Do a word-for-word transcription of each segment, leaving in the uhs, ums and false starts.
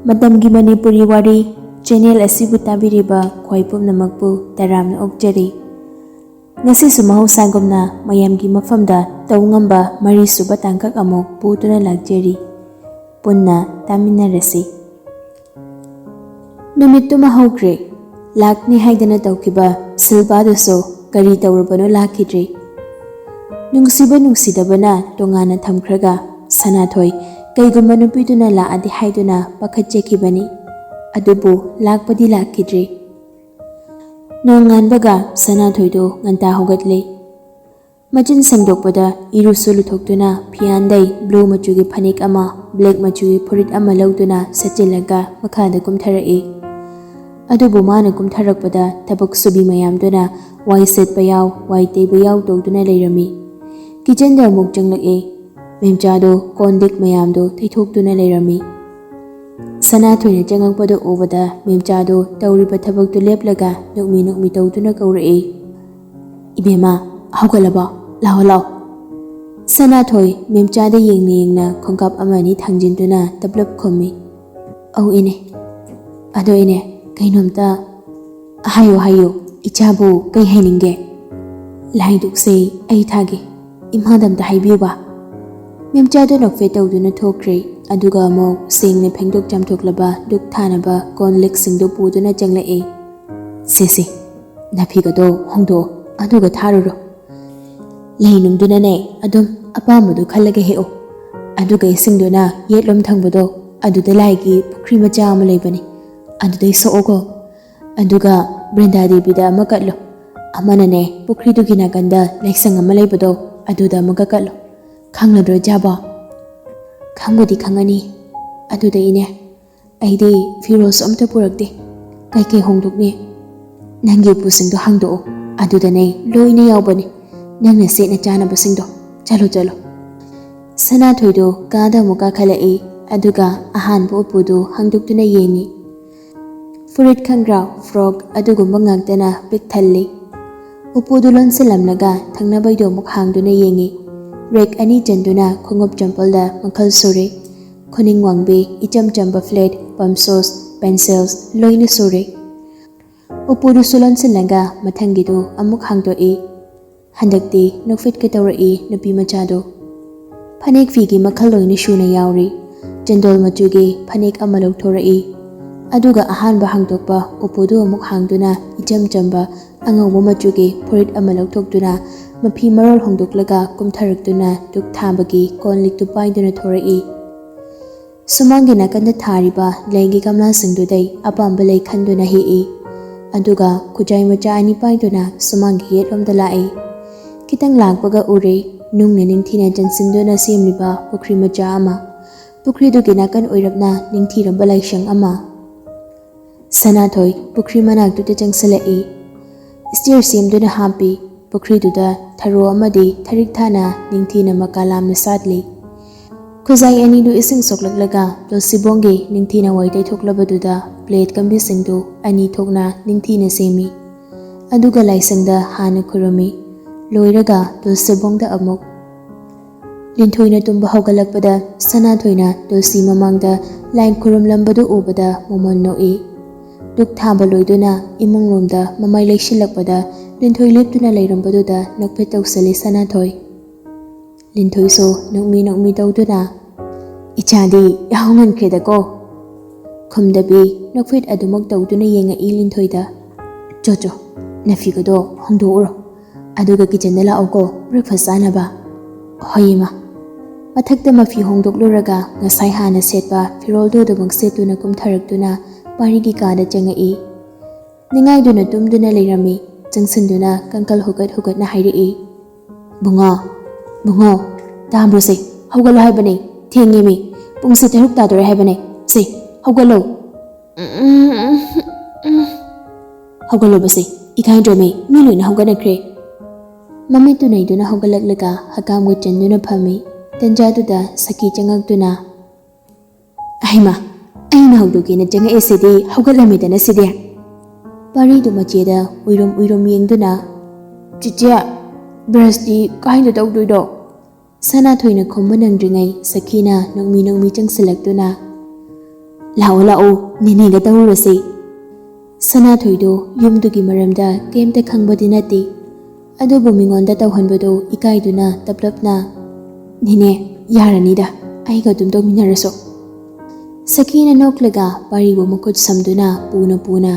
ꯃꯇꯝꯒꯤ ꯃꯅꯤꯄꯨꯔꯤ ꯋꯥꯔꯤ ꯆꯦꯅꯦꯜ ꯑꯁꯤꯕꯨ ꯇꯥꯕꯤꯔꯤꯕ ꯈ꯭ꯋꯥꯏ ꯄꯨꯝꯅꯃꯛꯄꯨ ꯇꯔꯥꯝꯅ ꯑꯣꯛꯆꯔꯤ꯫ ꯉꯁꯤꯁꯨ ꯃꯍꯧꯁꯥꯒꯨꯝꯅ ꯃꯌꯥꯝꯒꯤ ꯃꯐꯝꯗ ꯇꯧ ꯉꯝꯕ ꯃꯔꯤꯁꯨꯕ ꯇꯥꯡꯀꯛ ꯑꯃꯨꯛ ꯄꯨꯗꯨꯅ ꯂꯥꯛꯆꯔꯤ꯫ ꯄꯨꯟꯅ ꯇꯥꯃꯤꯟꯅꯔꯁꯤ꯫ ꯅꯨꯃꯤꯠꯇꯨꯃ ꯍꯧꯈ꯭ꯔꯦ꯫ ꯂꯥꯛꯅꯤ ꯍꯥꯏꯗꯅ ꯇꯧꯈꯤꯕ ꯁꯤꯜꯚꯥꯗꯨꯁꯨ ꯀꯔꯤ ꯇꯧꯔꯕꯅꯣ ꯂꯥꯛꯈꯤꯗ꯭ꯔꯦ꯫ ꯅꯨꯡꯁꯤꯕ ꯅꯨꯡꯁꯤꯗꯕꯅ ꯇꯣꯉꯥꯟꯅ ꯊꯝꯈ꯭ꯔꯒ ꯁꯅꯥꯊꯣꯏ ꯀꯩꯒꯨꯝꯕ ꯅꯨꯄꯤꯗꯨꯅ ꯂꯥꯛꯑꯗꯤ ꯍꯥꯏꯗꯨꯅ ꯄꯥꯈꯠꯆꯈꯤꯕꯅꯤ꯫ ꯑꯗꯨꯕꯨ ꯂꯥꯛꯄꯗꯤ ꯂꯥꯛꯈꯤꯗ꯭ꯔꯦ꯫ ꯅꯣꯡꯉꯥꯟꯕꯒ ꯁꯅꯥꯊꯣꯏꯗꯨ ꯉꯟꯇꯥ ꯍꯧꯒꯠꯂꯦ꯫ ꯃꯆꯤꯟ ꯁꯦꯡꯗꯣꯛꯄꯗ ꯏꯔꯨꯁꯨ ꯂꯨꯊꯣꯛꯇꯨꯅ ꯐꯤꯌꯥꯟꯗꯩ ꯕ꯭ꯂꯨ ꯃꯆꯨꯒꯤ ꯐꯅꯦꯛ ꯑꯃ, ꯕ꯭ꯂꯦꯛ ꯃꯆꯨꯒꯤ ꯐꯨꯔꯤꯠ ꯑꯃ ꯂꯧꯗꯨꯅ ꯁꯦꯠꯆꯤꯜꯂꯒ ꯃꯈꯥꯗ ꯀꯨꯝꯊꯔꯛꯏ꯫ ꯑꯗꯨꯕꯨ ꯃꯥꯅ ꯀꯨꯝꯊꯔꯛꯄꯗ ꯊꯕꯛ ꯁꯨꯕꯤ ꯃꯌꯥꯝꯗꯨꯅ ꯋꯥꯏ ꯁꯤꯠꯄ ꯌꯥꯎ, ꯋꯥꯏ ꯇꯩꯕ ꯌꯥꯎ ꯇꯧꯗꯨꯅ ꯂꯩꯔꯝꯃꯤ꯫ ꯀꯤꯆꯟꯗ ꯑꯃꯨꯛ ꯆꯪꯂꯛꯏ꯫ ꯃꯦꯝꯆꯥꯗꯣ ꯀꯣꯟ ꯂꯤꯛ ꯃꯌꯥꯝꯗꯣ ꯇꯩꯊꯣꯛꯇꯨꯅ ꯂꯩꯔꯝꯃꯤ꯫ ꯁꯅꯥꯊꯣꯏꯅ ꯆꯪꯉꯛꯄꯗꯨ ꯎꯕꯗ ꯃꯦꯝꯆꯥꯗꯣ ꯇꯧꯔꯤꯕ ꯊꯕꯛꯇꯨ ꯂꯦꯞꯂꯒ ꯅꯣꯛꯃꯤ ꯅꯣꯛꯃꯤ ꯇꯧꯗꯨꯅ ꯀꯧꯔꯛꯏ, "ꯏꯕꯦꯝꯃ, ꯍꯧꯒꯠꯂꯕꯣ? ꯂꯥꯛꯑꯣ, ꯂꯥꯛꯑꯣ꯫" ꯁꯅꯥꯊꯣꯏ ꯃꯦꯝꯆꯥꯗ ꯌꯦꯡꯅ ꯌꯦꯡꯅ ꯈꯣꯡꯀꯥꯞ ꯑꯃ ꯑꯅꯤ ꯊꯥꯡꯖꯤꯟꯗꯨꯅ ꯇꯞꯂꯞ ꯈꯨꯝꯃꯤ, "ꯑꯧ ꯏꯅꯦ꯫ ꯑꯗꯣ ꯏꯅꯦ, ꯀꯩꯅꯣꯝꯇ ꯍꯥꯏꯌꯨ, ꯍꯥꯏꯌꯨ꯫ ꯏꯆꯥꯕꯨ ꯀꯩ ꯍꯥꯏꯅꯤꯡꯒꯦ? ꯂꯥꯏꯗꯨꯛꯁꯦ ꯑꯩ ꯊꯥꯒꯦ꯫ ꯏꯃꯥꯗ ꯑꯝꯇ ꯍꯥꯏꯕꯤꯌꯨꯕ꯫" ꯃꯦꯝꯆꯥꯗꯨ ꯅꯣꯛꯐꯦꯠ ꯇꯧꯗꯨꯅ ꯊꯣꯛꯈ꯭ꯔꯦ꯫ ꯑꯗꯨꯒ ꯑꯃꯨꯛ ꯁꯦꯡꯅ ꯐꯦꯡꯗꯣꯛ ꯆꯥꯝꯊꯣꯛꯂꯕ ꯗꯨꯛ ꯊꯥꯅꯕ ꯀꯣꯟ ꯂꯤꯛꯁꯤꯡꯗꯨ ꯄꯨꯗꯨꯅ ꯆꯪꯂꯛꯑꯦ꯫ "ꯁꯦ, ꯁꯦ, ꯅꯥꯐꯤꯒꯗꯣ ꯍꯣꯡꯗꯣꯛꯑꯣ, ꯑꯗꯨꯒ ꯊꯥꯔꯨꯔꯣ꯫ ꯂꯩ ꯅꯨꯡꯗꯨꯅꯅꯦ ꯑꯗꯨꯝ ꯑꯄꯥꯝꯕꯗꯨ ꯈꯜꯂꯒ ꯍꯦꯛꯑꯣ꯫ ꯑꯗꯨꯒ ꯏꯁꯤꯡꯗꯨꯅ ꯌꯦꯠꯂꯣꯝ ꯊꯪꯕꯗꯣ, ꯑꯗꯨꯗ ꯂꯥꯏꯒꯤ ꯄꯨꯈ꯭ꯔꯤ ꯃꯆꯥ ꯑꯃ ꯂꯩꯕꯅꯤ, ꯑꯗꯨꯗꯩ ꯁꯣꯛꯑꯣꯀꯣ꯫ ꯑꯗꯨꯒ ꯕ꯭ꯔꯤꯟꯗꯥ ꯗꯦꯕꯤꯗ ꯑꯃ ꯀꯠꯂꯣ꯫ ꯑꯃꯅꯅꯦ ꯄꯨꯈ꯭ꯔꯤꯗꯨꯒꯤ ꯅꯥꯀꯟꯗ ꯂꯥꯏꯁꯪ ꯑꯃ ꯂꯩꯕꯗꯣ, ꯑꯗꯨꯗ ꯑꯃꯒ ꯀꯠꯂꯣ꯫ ꯈꯪꯂꯗ꯭ꯔꯣ ꯏꯆꯥꯕꯣ?" "ꯈꯪꯕꯨꯗꯤ ꯈꯪꯉꯅꯤ꯫ ꯑꯗꯨꯗ ꯏꯅꯦ, ꯑꯩꯗꯤ ꯐꯤꯔꯣꯜꯁꯨ ꯑꯝꯇ ꯄꯨꯔꯛꯇꯦ꯫ ꯀꯩꯀꯩ ꯍꯣꯡꯗꯣꯛꯅꯤ? ꯅꯪꯒꯤ ꯎꯄꯨꯁꯤꯡꯗꯣ ꯍꯥꯡꯗꯣꯛꯑꯣ꯫ ꯑꯗꯨꯗꯅꯦ ꯂꯣꯏꯅ ꯌꯥꯎꯕꯅꯤ, ꯅꯪꯅ ꯁꯦꯠꯅ ꯆꯥꯅꯕꯁꯤꯡꯗꯣ꯫ ꯆꯠꯂꯣ, ꯆꯠꯂꯣ꯫" ꯁꯅꯥꯊꯣꯏꯗꯣ ꯀꯥꯗ ꯑꯃꯨꯛ ꯀꯥꯈꯠꯂꯛꯏ꯫ ꯑꯗꯨꯒ ꯑꯍꯥꯟꯕ ꯎꯄꯨꯗꯨ ꯍꯥꯡꯗꯣꯛꯇꯨꯅ ꯌꯦꯡꯉꯤ꯫ ꯐꯨꯔꯤꯠ, ꯈꯪꯒ꯭ꯔꯥꯎ, ꯐ꯭ꯔꯣꯛ ꯑꯗꯨꯒꯨꯝꯕ ꯉꯥꯛꯇꯅ ꯄꯤꯛ ꯊꯜꯂꯤ꯫ ꯎꯄꯨꯗꯨ ꯂꯣꯟꯁꯤꯜꯂꯝꯂꯒ ꯊꯪꯅꯕꯩꯗꯨ ꯑꯃꯨꯛ ꯍꯥꯡꯗꯨꯅ ꯌꯦꯡꯉꯤ꯫ ꯔꯦꯛ ꯑꯅꯤ ꯆꯟꯗꯨꯅ ꯈꯣꯡꯎꯞ ꯆꯝꯄꯜꯗ ꯃꯈꯜ ꯁꯨꯔꯦ꯫ ꯈꯨꯅꯤꯡ ꯋꯥꯡꯕꯤ, ꯏꯆꯝ ꯆꯝꯕ flat, pump sauce, pencils ꯂꯣꯏꯅ ꯁꯨꯔꯦ꯫ ꯎꯄꯨꯗꯨꯁꯨ ꯂꯣꯟꯁꯤꯜꯂꯒ ꯃꯊꯪꯒꯤꯗꯨ ꯑꯃꯨꯛ ꯍꯥꯡꯗꯣꯛꯏ꯫ ꯍꯟꯗꯛꯇꯤ ꯅꯣꯛꯐꯦꯠꯀ ꯇꯧꯔꯛꯏ ꯅꯨꯄꯤ ꯃꯆꯥꯗꯨ꯫ ꯐꯅꯦꯛ ꯐꯤꯒꯤ ꯃꯈꯜ ꯂꯣꯏꯅ ꯁꯨꯅ ꯌꯥꯎꯔꯤ꯫ ꯆꯟꯗꯣꯜ ꯃꯆꯨꯒꯤ ꯐꯅꯦꯛ ꯑꯃ ꯂꯧꯊꯣꯔꯛꯏ꯫ ꯑꯗꯨꯒ ꯑꯍꯥꯟꯕ ꯍꯥꯡꯗꯣꯛꯄ ꯎꯄꯨꯗꯨ ꯑꯃꯨꯛ ꯍꯥꯡꯗꯨꯅ ꯏꯆꯝ ꯆꯝꯕ ꯑꯉꯧꯕ ꯃꯆꯨꯒꯤ ꯐꯨꯔꯤꯠ ꯑꯃ ꯂꯧꯊꯣꯛꯇꯨꯅ ꯃꯐꯤ ꯃꯔꯣꯜ ꯍꯣꯡꯗꯣꯛꯂꯒ ꯀꯨꯝꯊꯔꯛꯇꯨꯅ ꯗꯨꯛ ꯊꯥꯕꯒꯤ ꯀꯣꯟ ꯂꯤꯛꯇꯨ ꯄꯥꯏꯗꯨꯅ ꯊꯣꯔꯛꯏ꯫ ꯁꯨꯃꯥꯡꯒꯤ ꯅꯥꯀꯟꯗ ꯊꯥꯔꯤꯕ ꯂꯩꯒꯤ ꯒꯝꯂꯥꯁꯤꯡꯗꯨꯗꯩ ꯑꯄꯥꯝꯕ ꯂꯩ ꯈꯟꯗꯨꯅ ꯍꯦꯛꯏ꯫ ꯑꯗꯨꯒ ꯈꯨꯖꯥꯏ ꯃꯆꯥ ꯑꯅꯤ ꯄꯥꯏꯗꯨꯅ ꯁꯨꯃꯥꯡꯒꯤ ꯌꯦꯠꯂꯣꯝꯗ ꯂꯥꯛꯏ꯫ ꯈꯤꯇꯪ ꯂꯥꯛꯄꯒ ꯎꯔꯦ, ꯅꯨꯡꯅ ꯅꯤꯡꯊꯤꯅ ꯆꯟꯁꯤꯟꯗꯨꯅ ꯁꯦꯝꯂꯤꯕ ꯄꯨꯈ꯭ꯔꯤ ꯃꯆꯥ ꯑꯃ꯫ ꯄꯨꯈ꯭ꯔꯤꯗꯨꯒꯤ ꯅꯥꯀꯟ ꯑꯣꯏꯔꯞꯅ ꯅꯤꯡꯊꯤꯔꯕ ꯂꯥꯏꯁꯪ ꯑꯃ꯫ ꯁꯅꯥꯊꯣꯏ ꯄꯨꯈ꯭ꯔꯤ ꯃꯅꯥꯛꯇꯨꯗ ꯆꯪꯁꯤꯜꯂꯛꯏ꯫ Stair ꯁꯦꯝꯗꯨꯅ ꯍꯥꯞꯄꯤ꯫ ꯄꯨꯈ꯭ꯔꯤꯗꯨꯗ ꯊꯔꯣ ꯑꯃꯗꯤ ꯊꯔꯤꯛ ꯊꯥꯅ ꯅꯤꯡꯊꯤꯅ ꯃꯀꯥ ꯂꯥꯝꯅ ꯁꯥꯠꯂꯤ꯫ ꯈꯨꯖꯥꯏ ꯑꯅꯤꯗꯨ ꯏꯁꯤꯡ ꯁꯣꯛꯂꯛꯂꯒ ꯇꯨꯜꯁꯤꯕꯣꯡꯒꯤ ꯅꯤꯡꯊꯤꯅ ꯋꯥꯏ ꯇꯩꯊꯣꯛꯂꯕꯗꯨꯗ plate ꯀꯝꯕꯤꯁꯤꯡꯗꯨ ꯑꯅꯤ ꯊꯣꯛꯅ ꯅꯤꯡꯊꯤꯅ ꯁꯦꯝꯃꯤ꯫ ꯑꯗꯨꯒ ꯂꯥꯏꯁꯪꯗ ꯍꯥꯟꯅ ꯈꯨꯔꯨꯝꯃꯤ꯫ ꯂꯣꯏꯔꯒ ꯇꯨꯜꯁꯤꯕꯣꯡꯗ ꯑꯃꯨꯛ꯫ ꯂꯤꯟꯊꯣꯏꯅ ꯇꯨꯝꯕ ꯍꯧꯒꯠꯂꯛꯄꯗ ꯁꯅꯥꯊꯣꯏꯅ ꯇꯨꯜꯁꯤ ꯃꯃꯥꯡꯗ ꯂꯥꯏ ꯈꯨꯔꯨꯝꯂꯝꯕꯗꯨ ꯎꯕꯗ ꯃꯃꯣꯟ ꯅꯣꯛꯏ꯫ ꯗꯨꯛ ꯊꯥꯕ ꯂꯣꯏꯗꯨꯅ ꯏꯃꯨꯡꯂꯣꯝꯗ ꯃꯃꯥꯏ ꯂꯩꯁꯤꯜꯂꯛꯄꯗ ꯂꯤꯟꯊꯣꯏ ꯂꯦꯞꯇꯨꯅ ꯂꯩꯔꯝꯕꯗꯨꯗ ꯅꯣꯛꯐꯦꯠ ꯇꯧꯁꯤꯜꯂꯤ ꯁꯅꯥꯊꯣꯏ꯫ ꯂꯤꯟꯊꯣꯏꯁꯨ ꯅꯣꯛꯃꯤ ꯅꯣꯛꯃꯤ ꯇꯧꯗꯨꯅ, "ꯏꯆꯥꯗꯤ ꯌꯥꯍꯧ ꯉꯟꯈ꯭ꯔꯦꯗꯀꯣ?" ꯈꯨꯝꯗꯕꯤ ꯅꯣꯛꯐꯦꯠ ꯑꯗꯨꯃꯛ ꯇꯧꯗꯨꯅ ꯌꯦꯡꯉꯛꯏ ꯂꯤꯟꯊꯣꯏꯗ꯫ "ꯆꯣ ꯆꯣ, ꯅꯐꯤꯒꯗꯣ ꯍꯣꯡꯗꯣꯛꯎꯔꯣ꯫ ꯑꯗꯨꯒ kitchenꯗ ꯂꯥꯛꯑꯣꯀꯣ, breakfast ꯆꯥꯅꯕ꯫" "ꯍꯣꯏ ꯏꯃꯥ꯫" ꯃꯊꯛꯇ ꯃꯐꯤ ꯍꯣꯡꯗꯣꯛꯂꯨꯔꯒ ꯉꯁꯥꯏ ꯍꯥꯟꯅ ꯁꯦꯠꯄ ꯐꯤꯔꯣꯜꯗꯨ ꯑꯗꯨꯃꯛ ꯁꯦꯠꯇꯨꯅ ꯀꯨꯝꯊꯔꯛꯇꯨꯅ ꯄꯥꯔꯤꯒꯤ ꯀꯥꯗ ꯆꯪꯉꯛꯏ꯫ ꯅꯤꯡꯉꯥꯏꯗꯨꯅ ꯇꯨꯝꯗꯨꯅ ꯂꯩꯔꯝꯃꯤ꯫ ꯆꯪꯁꯤꯟꯗꯨꯅ ꯀꯪꯀꯜ ꯍꯨꯒꯠ ꯍꯨꯒꯠꯅ ꯍꯥꯏꯔꯛꯏ, "ꯕꯨꯡꯉꯣ, ꯕꯨꯡꯉꯣ, ꯇꯥꯕ꯭ꯔꯣꯁꯦ? ꯍꯧꯒꯠꯂꯣ ꯍꯥꯏꯕꯅꯦ꯫ ꯊꯦꯡꯉꯦꯃꯤ꯫ ꯄꯨꯡꯁꯦ ꯇꯔꯨꯛ ꯇꯥꯗꯣꯔꯦ ꯍꯥꯏꯕꯅꯦ꯫ ꯁꯦ, ꯍꯧꯒꯠꯂꯣ꯫" "ꯍꯧꯒꯠꯂꯣꯕꯁꯦ, ꯏꯀꯥꯏꯗ꯭ꯔꯣꯃꯤ? ꯃꯤ ꯂꯣꯏꯅ ꯍꯧꯒꯠꯅꯈ꯭ꯔꯦ꯫" ꯃꯃꯤꯠꯇꯨ ꯅꯩꯗꯨꯅ ꯍꯧꯒꯠꯂꯛꯂꯒ ꯍꯀꯥꯝꯒ ꯆꯟꯗꯨꯅ ꯐꯝꯃꯤ꯫ ꯇꯟꯖꯥꯗꯨꯗ ꯁꯈꯤ ꯆꯪꯉꯛꯇꯨꯅ, "ꯑꯍꯩꯃꯥ, ꯑꯩꯅ ꯍꯧꯗꯣꯛꯀꯦꯅ ꯆꯪꯉꯛꯑꯦ ꯁꯤꯗꯤ, ꯍꯧꯒꯠꯂꯝꯃꯤꯗꯅ ꯁꯤꯗꯤ꯫" ꯄꯥꯔꯤꯗꯨ ꯃꯆꯦꯗ ꯎꯏꯔꯨꯝ ꯎꯏꯔꯨꯝ ꯌꯦꯡꯗꯨꯅ, "ꯆꯤꯆꯦ, brushꯇꯤ ꯀꯥꯏꯗ ꯇꯧꯗꯣꯏꯅꯣ?" ꯁꯅꯥꯊꯣꯏꯅ ꯈꯨꯝꯕ ꯅꯪꯗ꯭ꯔꯤꯉꯩ ꯁꯈꯤꯅ ꯅꯣꯡꯃꯤ ꯅꯣꯡꯃꯤ ꯆꯪꯁꯤꯜꯂꯛꯇꯨꯅ, "ꯂꯥꯛꯑꯣ ꯂꯥꯛꯑꯣ, ꯅꯦꯅꯦꯒ ꯇꯧꯔꯨꯔꯁꯤ꯫" ꯁꯅꯥꯊꯣꯏꯗꯣ ꯌꯨꯝꯗꯨꯒꯤ ꯃꯔꯝꯗ ꯀꯩꯝꯇ ꯈꯪꯕꯗꯤ ꯅꯠꯇꯦ, ꯑꯗꯨꯕꯨ ꯃꯤꯉꯣꯟꯗ ꯇꯧꯍꯟꯕꯗꯣ ꯏꯀꯥꯏꯗꯨꯅ ꯇꯞꯂꯞꯅ, "ꯅꯦꯅꯦ, ꯌꯥꯔꯅꯤꯗ, ꯑꯩꯒ ꯑꯗꯨꯝ ꯇꯧꯃꯤꯟꯅꯔꯁꯨ꯫" ꯁꯈꯤꯅ ꯅꯣꯛꯂꯒ ꯄꯥꯔꯤꯕꯨ ꯃꯈꯨꯠ ꯁꯝꯗꯨꯅ ꯄꯨꯅ ꯄꯨꯅ,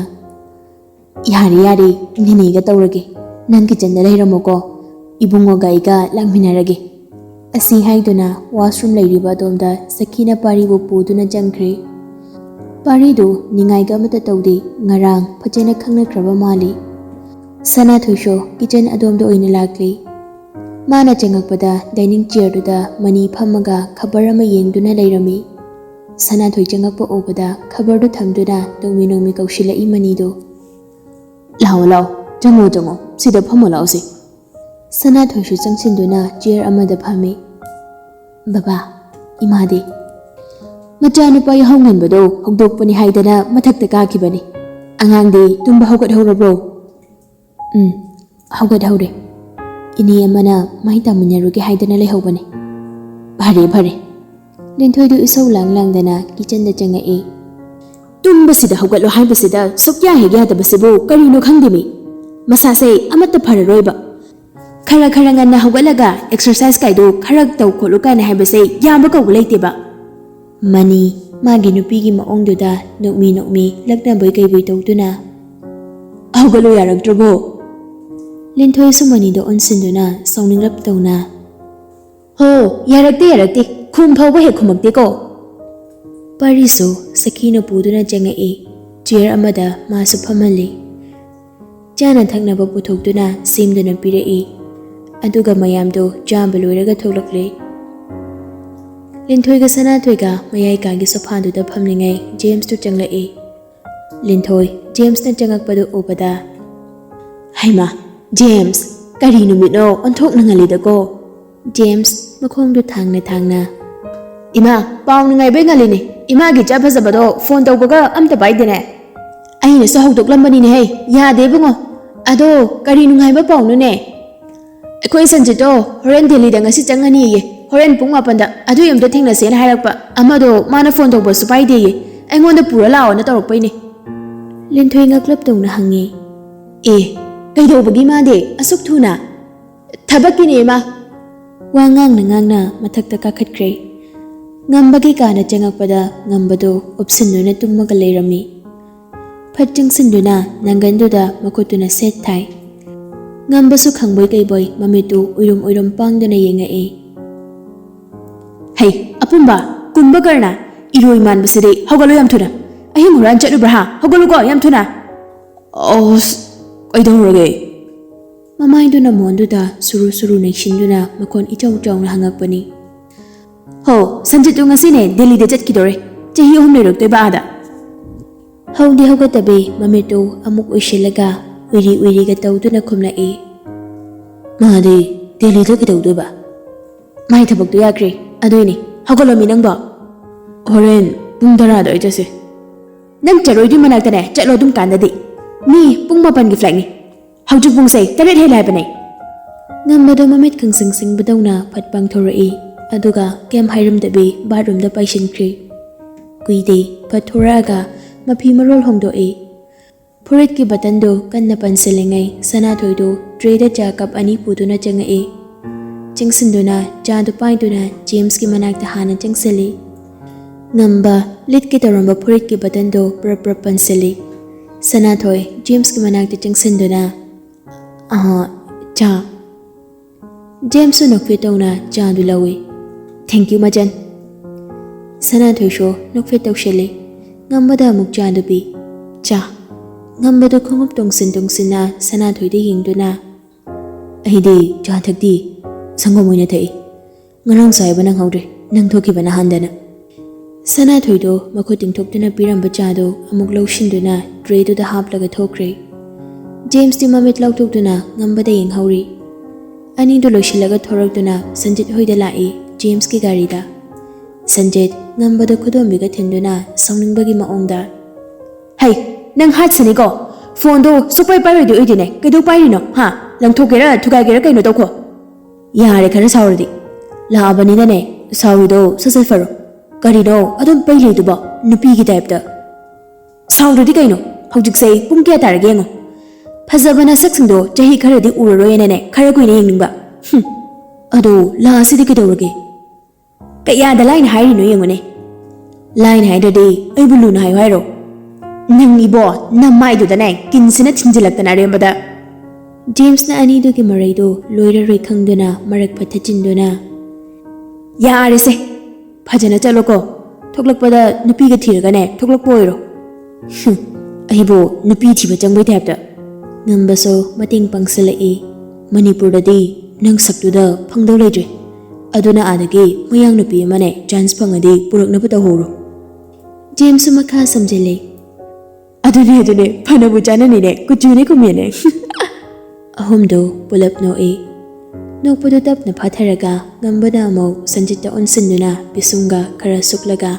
"ꯌꯥꯔꯦ ꯌꯥꯔꯦ, ꯅꯦꯅꯦꯒ ꯇꯧꯔꯒꯦ, ꯅꯪ ꯀꯤꯆꯟꯗ ꯂꯩꯔꯝꯃꯣꯀꯣ, ꯏꯕꯨꯡꯉꯣꯒ ꯑꯩꯒ ꯂꯥꯛꯃꯤꯟꯅꯔꯒꯦ꯫" ꯑꯁꯤ ꯍꯥꯏꯗꯨꯅ ꯋꯥꯁꯔꯨꯝ ꯂꯩꯔꯤꯕ ꯑꯗꯣꯝꯗ ꯁꯈꯤꯅ ꯄꯥꯔꯤꯕꯨ ꯄꯨꯗꯨꯅ ꯆꯪꯈ꯭ꯔꯦ꯫ ꯄꯥꯔꯤꯗꯨ ꯅꯤꯡꯉꯥꯏꯒ ꯑꯃꯠꯇ ꯇꯧꯗꯦ, ꯉꯔꯥꯡ ꯐꯖꯅ ꯈꯪꯅꯈ꯭ꯔꯕ ꯃꯥꯜꯂꯤ꯫ ꯁꯅꯥꯊꯣꯏꯁꯨ ꯀꯤꯆꯟ ꯑꯗꯣꯝꯗ ꯑꯣꯏꯅ ꯂꯥꯛꯂꯤ꯫ ꯃꯥꯅ ꯆꯪꯉꯛꯄꯗ ꯗꯥꯏꯅꯤꯡ ꯆꯤꯌꯔꯗꯨꯗ ꯃꯅꯤ ꯐꯝꯃꯒ ꯈꯕꯔ ꯑꯃ ꯌꯦꯡꯗꯨꯅ ꯂꯩꯔꯝꯃꯤ꯫ ꯁꯅꯥꯊꯣꯏ ꯆꯪꯉꯛꯄ ꯎꯕꯗ ꯈꯕꯔꯗꯨ ꯊꯝꯗꯨꯅ ꯅꯣꯡꯃꯤ ꯅꯣꯡꯃꯤ ꯀꯧꯁꯤꯜꯂꯛꯏ ꯃꯅꯤꯗꯨ꯫ "ꯂꯥꯛꯑꯣ ꯂꯥꯛꯑꯣ, ꯆꯪꯉꯣ ꯆꯪꯉꯣ, ꯁꯤꯗ ꯐꯝꯃꯣ ꯂꯥꯛꯑꯣꯁꯦ꯫" ꯁꯅꯥꯊꯣꯏꯁꯨ ꯆꯪꯁꯤꯟꯗꯨꯅ ꯆꯤꯌꯔ ꯑꯃꯗ ꯐꯝꯃꯤ꯫ "ꯕꯕꯥ, ꯏꯃꯥꯗꯤ?" "ꯃꯆꯥꯅꯨꯄꯥ ꯌꯥꯍꯧ ꯉꯟꯕꯗꯣ ꯍꯧꯗꯣꯛꯄꯅꯤ ꯍꯥꯏꯗꯅ ꯃꯊꯛꯇ ꯀꯥꯈꯤꯕꯅꯤ꯫ ꯑꯉꯥꯡꯗꯤ ꯇꯨꯝꯕ ꯍꯧꯒꯠꯍꯧꯔꯕ꯭ꯔꯣ?" "ꯎꯝ, ꯍꯧꯒꯠꯍꯧꯔꯦ꯫ ꯏꯅꯦ ꯑꯃꯅ ꯃꯥꯏ ꯇꯥꯃꯤꯟꯅꯔꯨꯒꯦ ꯍꯥꯏꯗꯅ ꯂꯩꯍꯧꯕꯅꯤ꯫" "ꯐꯔꯦ ꯐꯔꯦ꯫" ꯂꯤꯟꯊꯣꯏꯗꯨ ꯏꯁꯧ ꯂꯥꯡ ꯂꯥꯡꯗꯅ ꯀꯤꯆꯟꯗ ꯆꯪꯉꯛꯏ꯫ "ꯇꯨꯝꯕꯁꯤꯗ ꯍꯧꯒꯠꯂꯣ ꯍꯥꯏꯕꯁꯤꯗ ꯁꯨꯛꯌꯥ ꯍꯦꯛ ꯌꯥꯗꯕꯁꯤꯕꯨ ꯀꯔꯤꯅꯣ ꯈꯪꯗꯦꯃꯤ꯫ ꯃꯁꯥꯁꯦ ꯑꯃꯠꯇ ꯐꯔꯔꯣꯏꯕ꯫ ꯈꯔ ꯈꯔ ꯉꯟꯅ ꯍꯧꯒꯠꯂꯒ ꯑꯦꯛꯁꯔꯁꯥꯏꯁ ꯀꯥꯏꯗꯣ ꯈꯔ ꯇꯧ ꯈꯣꯠꯂꯨ ꯀꯥꯏꯅ ꯍꯥꯏꯕꯁꯦ ꯌꯥꯕ ꯀꯧꯕ ꯂꯩꯇꯦꯕ꯫" ꯃꯅꯤ ꯃꯥꯒꯤ ꯅꯨꯄꯤꯒꯤ ꯃꯑꯣꯡꯗꯨꯗ ꯅꯣꯛꯃꯤ ꯅꯣꯛꯃꯤ ꯂꯛꯅꯕꯣꯏ ꯀꯩꯕꯣꯏ ꯇꯧꯗꯨꯅ, "ꯍꯧꯒꯠꯂꯨ ꯌꯥꯔꯛꯇ꯭ꯔꯕꯣ?" ꯂꯤꯟꯊꯣꯏꯁꯨ ꯃꯅꯤꯗ ꯑꯣꯟꯁꯤꯟꯗꯨꯅ ꯁꯥꯎꯅꯤꯡꯂꯞ ꯇꯧꯅ, "ꯍꯣ, ꯌꯥꯔꯛꯇꯦ ꯌꯥꯔꯛꯇꯦ, ꯈꯨꯝ ꯐꯥꯎꯕ ꯍꯦꯛ ꯈꯨꯝꯃꯛꯇꯦꯀꯣ꯫" ꯄꯥꯔꯤꯁꯨ ꯁꯈꯤꯅ ꯄꯨꯗꯨꯅ ꯆꯪꯉꯛꯏ꯫ ꯆꯤꯌꯔ ꯑꯃꯗ ꯃꯥꯁꯨ ꯐꯝꯍꯜꯂꯤ꯫ ꯆꯥꯅ ꯊꯛꯅꯕ ꯄꯨꯊꯣꯛꯇꯨꯅ ꯁꯦꯝꯗꯨꯅ ꯄꯤꯔꯛꯏ꯫ ꯑꯗꯨꯒ ꯃꯌꯥꯝꯗꯣ ꯆꯥꯕ ꯂꯣꯏꯔꯒ ꯊꯣꯛꯂꯛꯂꯦ꯫ ꯂꯤꯟꯊꯣꯏꯒ ꯁꯅꯥꯊꯣꯏꯒ ꯃꯌꯥꯏ ꯀꯥꯒꯤ ꯁꯣꯐꯥꯗꯨꯗ ꯐꯝꯂꯤꯉꯩ ꯖꯦꯝꯁꯇꯨ ꯆꯪꯂꯛꯏ꯫ ꯂꯤꯟꯊꯣꯏ ꯖꯦꯝꯁꯅ ꯆꯪꯉꯛꯄꯗꯨ ꯎꯕꯗ, "ꯍꯩꯃꯥ, ꯖꯦꯝꯁ, ꯀꯔꯤ ꯅꯨꯃꯤꯠꯅꯣ ꯑꯣꯟꯊꯣꯛꯅ ꯉꯜꯂꯤꯗꯀꯣ?" ꯖꯦꯝꯁ ꯃꯈꯣꯡꯗꯨ ꯊꯥꯡꯅ ꯊꯥꯡꯅ, "ꯏꯃꯥ, ꯄꯥꯎ ꯅꯨꯡꯉꯥꯏꯕꯩ ꯉꯜꯂꯤꯅꯦ꯫ ꯏꯃꯥꯒꯤ ꯏꯆꯥ ꯐꯖꯕꯗꯣ ꯐꯣꯟ ꯇꯧꯕꯒ ꯑꯝꯇ ꯄꯥꯏꯗꯦꯅꯦ꯫ ꯑꯩꯅꯁꯨ ꯍꯧꯗꯣꯛꯂꯝꯕꯅꯤꯅꯦꯍꯦ, ꯌꯥꯗꯦ ꯏꯕꯨꯡꯉꯣ꯫ ꯑꯗꯣ ꯀꯔꯤ ꯅꯨꯡꯉꯥꯏꯕ ꯄꯥꯎꯅꯣꯅꯦ?" ꯑꯩꯈꯣꯏ ꯁꯟꯖꯤꯠꯇꯣ ꯍꯣꯔꯦꯟ ꯗꯦꯜꯂꯤꯗ ꯉꯁꯤ ꯆꯪꯉꯅꯤꯌꯦ꯫ ꯍꯣꯔꯦꯟ ꯄꯨꯡ ꯃꯥꯄꯟꯗ ꯑꯗꯨꯏ ꯑꯝꯇ ꯊꯦꯡꯅꯁꯦꯅ ꯍꯥꯏꯔꯛꯄ꯫ ꯑꯃꯗꯣ ꯃꯥꯅ ꯐꯣꯟ ꯇꯧꯕꯁꯨ ꯄꯥꯏꯗꯦꯌꯦ꯫ ꯑꯩꯉꯣꯟꯗ ꯄꯨꯔ ꯂꯥꯛꯑꯣꯅ ꯇꯧꯔꯛꯄꯩꯅꯦ꯫ ꯂꯤꯟꯊꯣꯏ ꯉꯛꯂꯞ ꯇꯧꯅ ꯍꯪꯉꯤ꯫ "ꯑꯦ, ꯀꯩꯗꯧꯕꯒꯤ ꯃꯥꯗꯤ ꯑꯁꯨꯛ ꯊꯨꯅ?" "ꯊꯕꯛꯀꯤꯅꯦ ꯏꯃꯥ꯫" ꯋꯥ ꯉꯥꯡꯅ ꯉꯥꯡꯅ ꯃꯊꯛꯇ ꯀꯥꯈꯠꯈ꯭ꯔꯦ꯫ ꯉꯝꯕꯒꯤ ꯀꯥꯗ ꯆꯪꯉꯛꯄꯗ ꯉꯝꯕꯗꯣ ꯎꯞꯁꯤꯟꯗꯨꯅ ꯇꯨꯝꯃꯒ ꯂꯩꯔꯝꯃꯤ꯫ ꯐꯠ ꯆꯪꯁꯤꯟꯗꯨꯅ ꯅꯪꯒꯟꯗꯨꯗ ꯃꯈꯨꯠꯇꯨꯅ ꯁꯦꯠ ꯊꯥꯏ꯫ ꯉꯝꯕꯁꯨ ꯈꯪꯕꯣꯏ ꯀꯩꯕꯣꯏ ꯃꯃꯤꯠꯇꯨ ꯎꯏꯔꯨꯝ ꯎꯏꯔꯨꯝ ꯄꯥꯡꯗꯨꯅ ꯌꯦꯡꯉꯛꯏ꯫ "ꯍꯩ, ꯑꯄꯨꯝꯕ, ꯀꯨꯝꯕ ꯀꯔꯅ, ꯏꯔꯣꯏ ꯃꯥꯟꯕꯁꯤꯗꯤ, ꯍꯧꯒꯠꯂꯨ ꯌꯥꯝ ꯊꯨꯅ꯫ ꯑꯍꯤꯡ ꯍꯨꯔꯥꯟ ꯆꯠꯂꯨꯕ꯭ꯔꯥ ꯍꯥ? ꯍꯧꯒꯠꯂꯨꯀꯣ ꯌꯥꯝ ꯊꯨꯅ꯫" "ꯑꯁ, ꯀꯩꯗꯧꯔꯒꯦ?" ꯃꯃꯥꯏꯗꯨꯅ ꯃꯣꯟꯗꯨꯗ ꯁꯨꯔꯨ ꯁꯨꯔꯨ ꯅꯩꯁꯤꯟꯗꯨꯅ ꯃꯈꯣꯟ ꯏꯆꯥꯎ ꯆꯥꯎꯅ ꯍꯪꯉꯛꯄꯅꯤ꯫ "ꯍꯣ, ꯁꯟꯖꯤꯠꯇꯨ ꯉꯁꯤꯅꯦ ꯗꯦꯜꯂꯤꯗ ꯆꯠꯈꯤꯗꯣꯔꯦ꯫ ꯆꯍꯤ ꯑꯍꯨꯝ ꯂꯩꯔꯛꯇꯣꯏꯕ ꯑꯥꯗ꯫" ꯍꯧꯗꯤ ꯍꯧꯒꯠꯇꯕꯤ ꯃꯃꯤꯠꯇꯨ ꯑꯃꯨꯛ ꯎꯏꯁꯤꯜꯂꯒ ꯎꯏꯔꯤ ꯎꯏꯔꯤꯒ ꯇꯧꯗꯨꯅ ꯈꯨꯝꯂꯛꯏ꯫ "ꯃꯥꯗꯤ ꯗꯦꯜꯂꯤꯗ ꯀꯩꯗꯧꯗꯣꯏꯕ?" "ꯃꯥꯏ ꯊꯕꯛꯇꯨ ꯌꯥꯈ꯭ꯔꯦ, ꯑꯗꯨꯏꯅꯦ꯫ ꯍꯧꯒꯠꯂꯣꯃꯤ ꯅꯪꯕꯣ꯫" "ꯍꯣꯔꯦꯟ ꯄꯨꯡ ꯇꯔꯥꯗ ꯑꯣꯏ ꯆꯠꯁꯦ꯫" "ꯅꯪ ꯆꯔꯣꯏꯗꯨꯏ ꯃꯅꯥꯛꯇꯅꯦ ꯆꯠꯂꯣ ꯑꯗꯨꯝ ꯀꯥꯟꯗꯗꯤ꯫ ꯃꯤ ꯄꯨꯡ ꯃꯥꯄꯟꯒꯤ flightꯅꯤ꯫ ꯍꯧꯖꯤꯛ ꯄꯨꯡꯁꯦ ꯇꯔꯦꯠ ꯍꯦꯜꯂꯦ ꯍꯥꯏꯕꯅꯦ꯫" ꯉꯝꯕꯗꯣ ꯃꯃꯤꯠ ꯈꯪꯁꯤꯡ ꯁꯤꯡꯕꯗꯧꯅ ꯐꯠ ꯄꯥꯡꯊꯣꯔꯛꯏ꯫ ꯑꯗꯨꯒ ꯀꯩꯝ ꯍꯥꯏꯔꯝꯗꯕꯤ ꯕꯥꯠꯔꯨꯝꯗ ꯄꯥꯏꯁꯤꯟꯈ꯭ꯔꯦ꯫ ꯀꯨꯏꯗꯦ, ꯐꯠ ꯊꯣꯔꯛꯑꯒ ꯃꯐꯤ ꯃꯔꯣꯜ ꯍꯣꯡꯗꯣꯛꯏ꯫ ꯐꯨꯔꯤꯠꯀꯤ ꯕꯇꯟꯗꯨ ꯀꯟꯅ ꯄꯟꯁꯤꯜꯂꯤꯉꯩ ꯁꯅꯥꯊꯣꯏꯗꯨ ꯇ꯭ꯔꯦꯗ ꯆꯥ ꯀꯞ ꯑꯅꯤ ꯄꯨꯗꯨꯅ ꯆꯪꯉꯛꯏ꯫ ꯆꯪꯁꯤꯟꯗꯨꯅ ꯆꯥꯗꯨ ꯄꯥꯏꯗꯨꯅ ꯖꯦꯝꯁꯀꯤ ꯃꯅꯥꯛꯇ ꯍꯥꯟꯅ ꯆꯪꯁꯤꯜꯂꯤ꯫ ꯉꯝꯕ ꯂꯤꯠꯀꯦ ꯇꯧꯔꯝꯕ ꯐꯨꯔꯤꯠꯀꯤ ꯕꯇꯟꯗꯨ ꯄ꯭ꯔꯞ ꯄ꯭ꯔꯞ ꯄꯟꯁꯤꯜꯂꯤ꯫ ꯁꯅꯥꯊꯣꯏ ꯖꯦꯝꯁꯀꯤ ꯃꯅꯥꯛꯇ ꯆꯪꯁꯤꯟꯗꯨꯅ, "ꯑꯍ, ꯆꯥ꯫" ꯖꯦꯝꯁꯁꯨ ꯅꯣꯛꯐꯦꯠ ꯇꯧꯅ ꯆꯥꯗꯨ ꯂꯧꯏ꯫ "Thank you, ꯃꯆꯟ꯫" ꯁꯅꯥꯊꯣꯏꯁꯨ ꯅꯣꯛꯐꯦꯠ ꯇꯧꯁꯤꯜꯂꯤ꯫ ꯉꯝꯕꯗ ꯑꯃꯨꯛ ꯆꯥꯗꯨ ꯄꯤ꯫ "ꯆꯥ꯫" ꯉꯝꯕꯗꯨ ꯈꯣꯡꯎꯞ ꯇꯣꯡꯁꯤꯟ ꯇꯣꯡꯁꯤꯟꯅ ꯁꯅꯥꯊꯣꯏꯗ ꯌꯦꯡꯗꯨꯅ, "ꯑꯩꯗꯤ ꯆꯥ ꯊꯛꯇꯤ, ꯁꯪꯒꯣꯝ ꯑꯣꯏꯅ ꯊꯛꯏ꯫ ꯉꯔꯥꯡ ꯆꯥꯏꯕ ꯅꯪꯍꯧꯗ꯭ꯔꯦ, ꯅꯪ ꯊꯣꯛꯈꯤꯕ ꯅꯍꯥꯟꯗꯅ꯫" ꯁꯅꯥꯊꯣꯏꯗꯣ ꯃꯈꯨꯠ ꯇꯤꯡꯊꯣꯛꯇꯨꯅ ꯄꯤꯔꯝꯕ ꯆꯥꯗꯣ ꯑꯃꯨꯛ ꯂꯧꯁꯤꯟꯗꯨꯅ ꯇ꯭ꯔꯦꯗꯨꯗ ꯍꯥꯞꯂꯒ ꯊꯣꯛꯈ꯭ꯔꯦ꯫ ꯖꯦꯝꯁꯇꯤ ꯃꯃꯤꯠ ꯂꯥꯎꯊꯣꯛꯇꯨꯅ ꯉꯝꯕꯗ ꯌꯦꯡꯍꯧꯔꯤ꯫ ꯑꯅꯤꯗꯨ ꯂꯣꯏꯁꯤꯜꯂꯒ ꯊꯣꯔꯛꯇꯨꯅ ꯁꯟꯖꯤꯠ ꯍꯣꯏꯗ ꯂꯥꯛꯏ, ꯖꯦꯝꯁꯀꯤ ꯒꯥꯔꯤꯗ꯫ ꯁꯟꯖꯤꯠ ꯉꯝꯕꯗ ꯈꯨꯗꯣꯝꯕꯤꯒ ꯊꯤꯟꯗꯨꯅ ꯁꯥꯎꯅꯤꯡꯕꯒꯤ ꯃꯑꯣꯡꯗ, "ꯍꯩ, ꯅꯪ ꯍꯥꯠꯁꯤꯅꯤꯀꯣ꯫ ꯐꯣꯟꯗꯣ ꯁꯨꯛꯄꯥꯏ ꯄꯥꯏꯔꯣꯏꯗꯣꯏ ꯑꯣꯏꯗꯦꯅꯦ꯫ ꯀꯩꯗꯧ ꯄꯥꯏꯔꯤꯅꯣ, ꯍꯥ?" ꯂꯪꯊꯣꯛꯀꯦꯔꯥ ꯊꯨꯒꯥꯏꯒꯦꯔꯥ ꯀꯩꯅꯣ ꯇꯧꯈꯣ꯫ ꯌꯥꯔꯦ, ꯈꯔ ꯁꯥꯎꯔꯗꯤ꯫ ꯂꯥꯛꯑꯕꯅꯤꯅꯅꯦ, ꯁꯥꯎꯔꯤꯗꯣ ꯁꯠ ꯁꯠ ꯐꯔꯣ꯫ ꯀꯔꯤꯅꯣ ꯑꯗꯨꯝ ꯄꯩ ꯂꯩꯗꯨꯕꯣ, ꯅꯨꯄꯤꯒꯤ ꯇꯥꯏꯞꯇ? ꯁꯥꯎꯗ꯭ꯔꯗꯤ ꯀꯩꯅꯣ? ꯍꯧꯖꯤꯛꯁꯦ ꯄꯨꯡ ꯀꯌꯥ ꯇꯥꯔꯒꯦ ꯌꯦꯡꯉꯣ꯫ ꯐꯖꯕ ꯅꯁꯛꯁꯤꯡꯗꯣ ꯆꯍꯤ ꯈꯔꯗꯤ ꯎꯔꯔꯣꯏꯅꯅꯦ, ꯈꯔ ꯀꯨꯏꯅ ꯌꯦꯡꯅꯤꯡꯕ꯫ ꯍꯨꯝ꯫ ꯑꯗꯣ ꯂꯥꯛꯑꯁꯤꯗꯤ ꯀꯩꯗꯧꯔꯒꯦ? ꯀꯌꯥꯗ ꯂꯥꯏꯅ ꯍꯥꯏꯔꯤꯅꯣ ꯌꯦꯡꯉꯨꯅꯦ꯫ ꯂꯥꯏꯅ ꯍꯥꯏꯗ꯭ꯔꯗꯤ ꯑꯩꯕꯨ ꯂꯨꯅ ꯍꯥꯏꯌꯨ ꯍꯥꯏꯔꯣ? ꯅꯪ ꯏꯕꯣ, ꯅꯃꯥꯏꯗꯨꯗꯅꯦ ꯀꯤꯟꯁꯤꯅ ꯊꯤꯟꯖꯤꯜꯂꯛꯇꯅ ꯑꯔꯦꯝꯕꯗ꯫ ꯖꯦꯝꯁꯅ ꯑꯅꯤꯗꯨꯒꯤ ꯃꯔꯩꯗꯣ ꯂꯣꯏꯔꯔꯣꯏ ꯈꯪꯗꯨꯅ ꯃꯔꯛ ꯐꯠꯊꯠꯆꯤꯟꯗꯨꯅ, "ꯌꯥꯔꯦꯁꯦ, ꯐꯖꯅ ꯆꯠꯂꯣꯀꯣ꯫ ꯊꯣꯛꯂꯛꯄꯗ ꯅꯨꯄꯤꯒ ꯊꯤꯔꯒꯅꯦ ꯊꯣꯛꯂꯛꯄ ꯑꯣꯏꯔꯣ꯫" "ꯍꯨꯝ, ꯑꯩꯕꯨ ꯅꯨꯄꯤ ꯊꯤꯕ ꯆꯪꯕꯩ ꯇꯥꯏꯞꯇ꯫" ꯉꯝꯕꯁꯨ ꯃꯇꯦꯡ ꯄꯥꯡꯁꯤꯜꯂꯛꯏ꯫ "ꯃꯅꯤꯄꯨꯔꯗꯗꯤ ꯅꯪ ꯁꯛꯇꯨꯗ ꯐꯪꯗꯧ ꯂꯩꯇ꯭ꯔꯦ꯫ ꯑꯗꯨꯅ ꯑꯥꯗꯒꯤ ꯃꯌꯥꯡ ꯅꯨꯄꯤ ꯑꯃꯅꯦ ꯆꯥꯟꯁ ꯐꯪꯉꯗꯤ ꯄꯨꯔꯛꯅꯕ ꯇꯧꯍꯧꯔꯣ꯫" ꯖꯦꯝꯁꯁꯨ ꯃꯈꯥ ꯁꯝꯖꯤꯜꯂꯦ꯫ "ꯑꯗꯨꯅꯦ, ꯑꯗꯨꯅꯦ, ꯐꯅꯕꯨ ꯆꯥꯅꯅꯤꯅꯦ, ꯀꯨꯆꯨꯅꯦ ꯀꯨꯃꯦꯟꯅꯦ꯫" ꯑꯍꯨꯝꯗꯨ ꯄꯨꯂꯞ ꯅꯣꯛꯏ꯫ ꯅꯣꯛꯄꯗꯨ ꯇꯞꯅ ꯐꯥꯊꯔꯒ ꯉꯝꯕꯅ ꯑꯃꯨꯛ ꯁꯟꯖꯤꯠꯇ ꯑꯣꯟꯁꯤꯟꯗꯨꯅ ꯄꯤꯁꯨꯝꯒ ꯈꯔ ꯁꯨꯛꯂꯒ,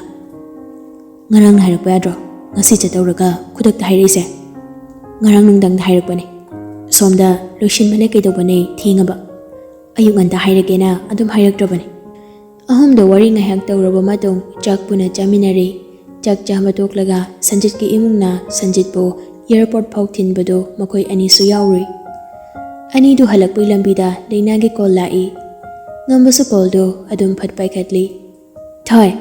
"ꯉꯔꯥꯡꯅ ꯍꯥꯏꯔꯛꯄ ꯌꯥꯗ꯭ꯔꯣ? ꯉꯁꯤ ꯆꯠꯇꯧꯔꯒ ꯈꯨꯗꯛꯇ ꯍꯥꯏꯔꯛꯏꯁꯦ?" "ꯉꯔꯥꯡ ꯅꯨꯡꯗꯥꯡꯗ ꯍꯥꯏꯔꯛꯄꯅꯦ꯫ ꯁꯣꯝꯗ ꯂꯣꯏꯁꯤꯟꯕꯅ ꯀꯩꯗꯧꯕꯅꯦ, ꯊꯦꯡꯉꯕ꯫ ꯑꯌꯨꯛ ꯉꯟꯇꯥ ꯍꯥꯏꯔꯒꯦꯅ ꯑꯗꯨꯝ ꯍꯥꯏꯔꯛꯇ꯭ꯔꯕꯅꯦ꯫" ꯑꯍꯨꯝꯗꯣ ꯋꯥꯔꯤ ꯉꯥꯏꯍꯥꯛ ꯇꯧꯔꯕ ꯃꯇꯨꯡ ꯆꯥꯛ ꯄꯨꯟꯅ ꯆꯥꯃꯤꯟꯅꯔꯦ꯫ ꯆꯥꯛ ꯆꯥꯕ ꯇꯣꯛꯂꯒ ꯁꯟꯖꯤꯠꯀꯤ ꯏꯃꯨꯡꯅ ꯁꯟꯖꯤꯠꯄꯨ ꯑꯦꯌꯔꯄꯣꯔꯠ ꯐꯥꯎ ꯊꯤꯟꯕꯗꯨ ꯃꯈꯣꯏ ꯑꯅꯤꯁꯨ ꯌꯥꯎꯔꯨꯏ꯫ ꯑꯅꯤꯗꯨ ꯍꯜꯂꯛꯄꯩ ꯂꯝꯕꯤꯗ ꯂꯩꯅꯥꯒꯤ ꯀꯣꯜ ꯂꯥꯛꯏ꯫ ꯉꯝꯕꯁꯨ ꯀꯣꯜꯗꯨ ꯑꯗꯨꯝ ꯐꯠ ꯄꯥꯏꯈꯠꯂꯤ꯫ "ꯊꯣꯏ!"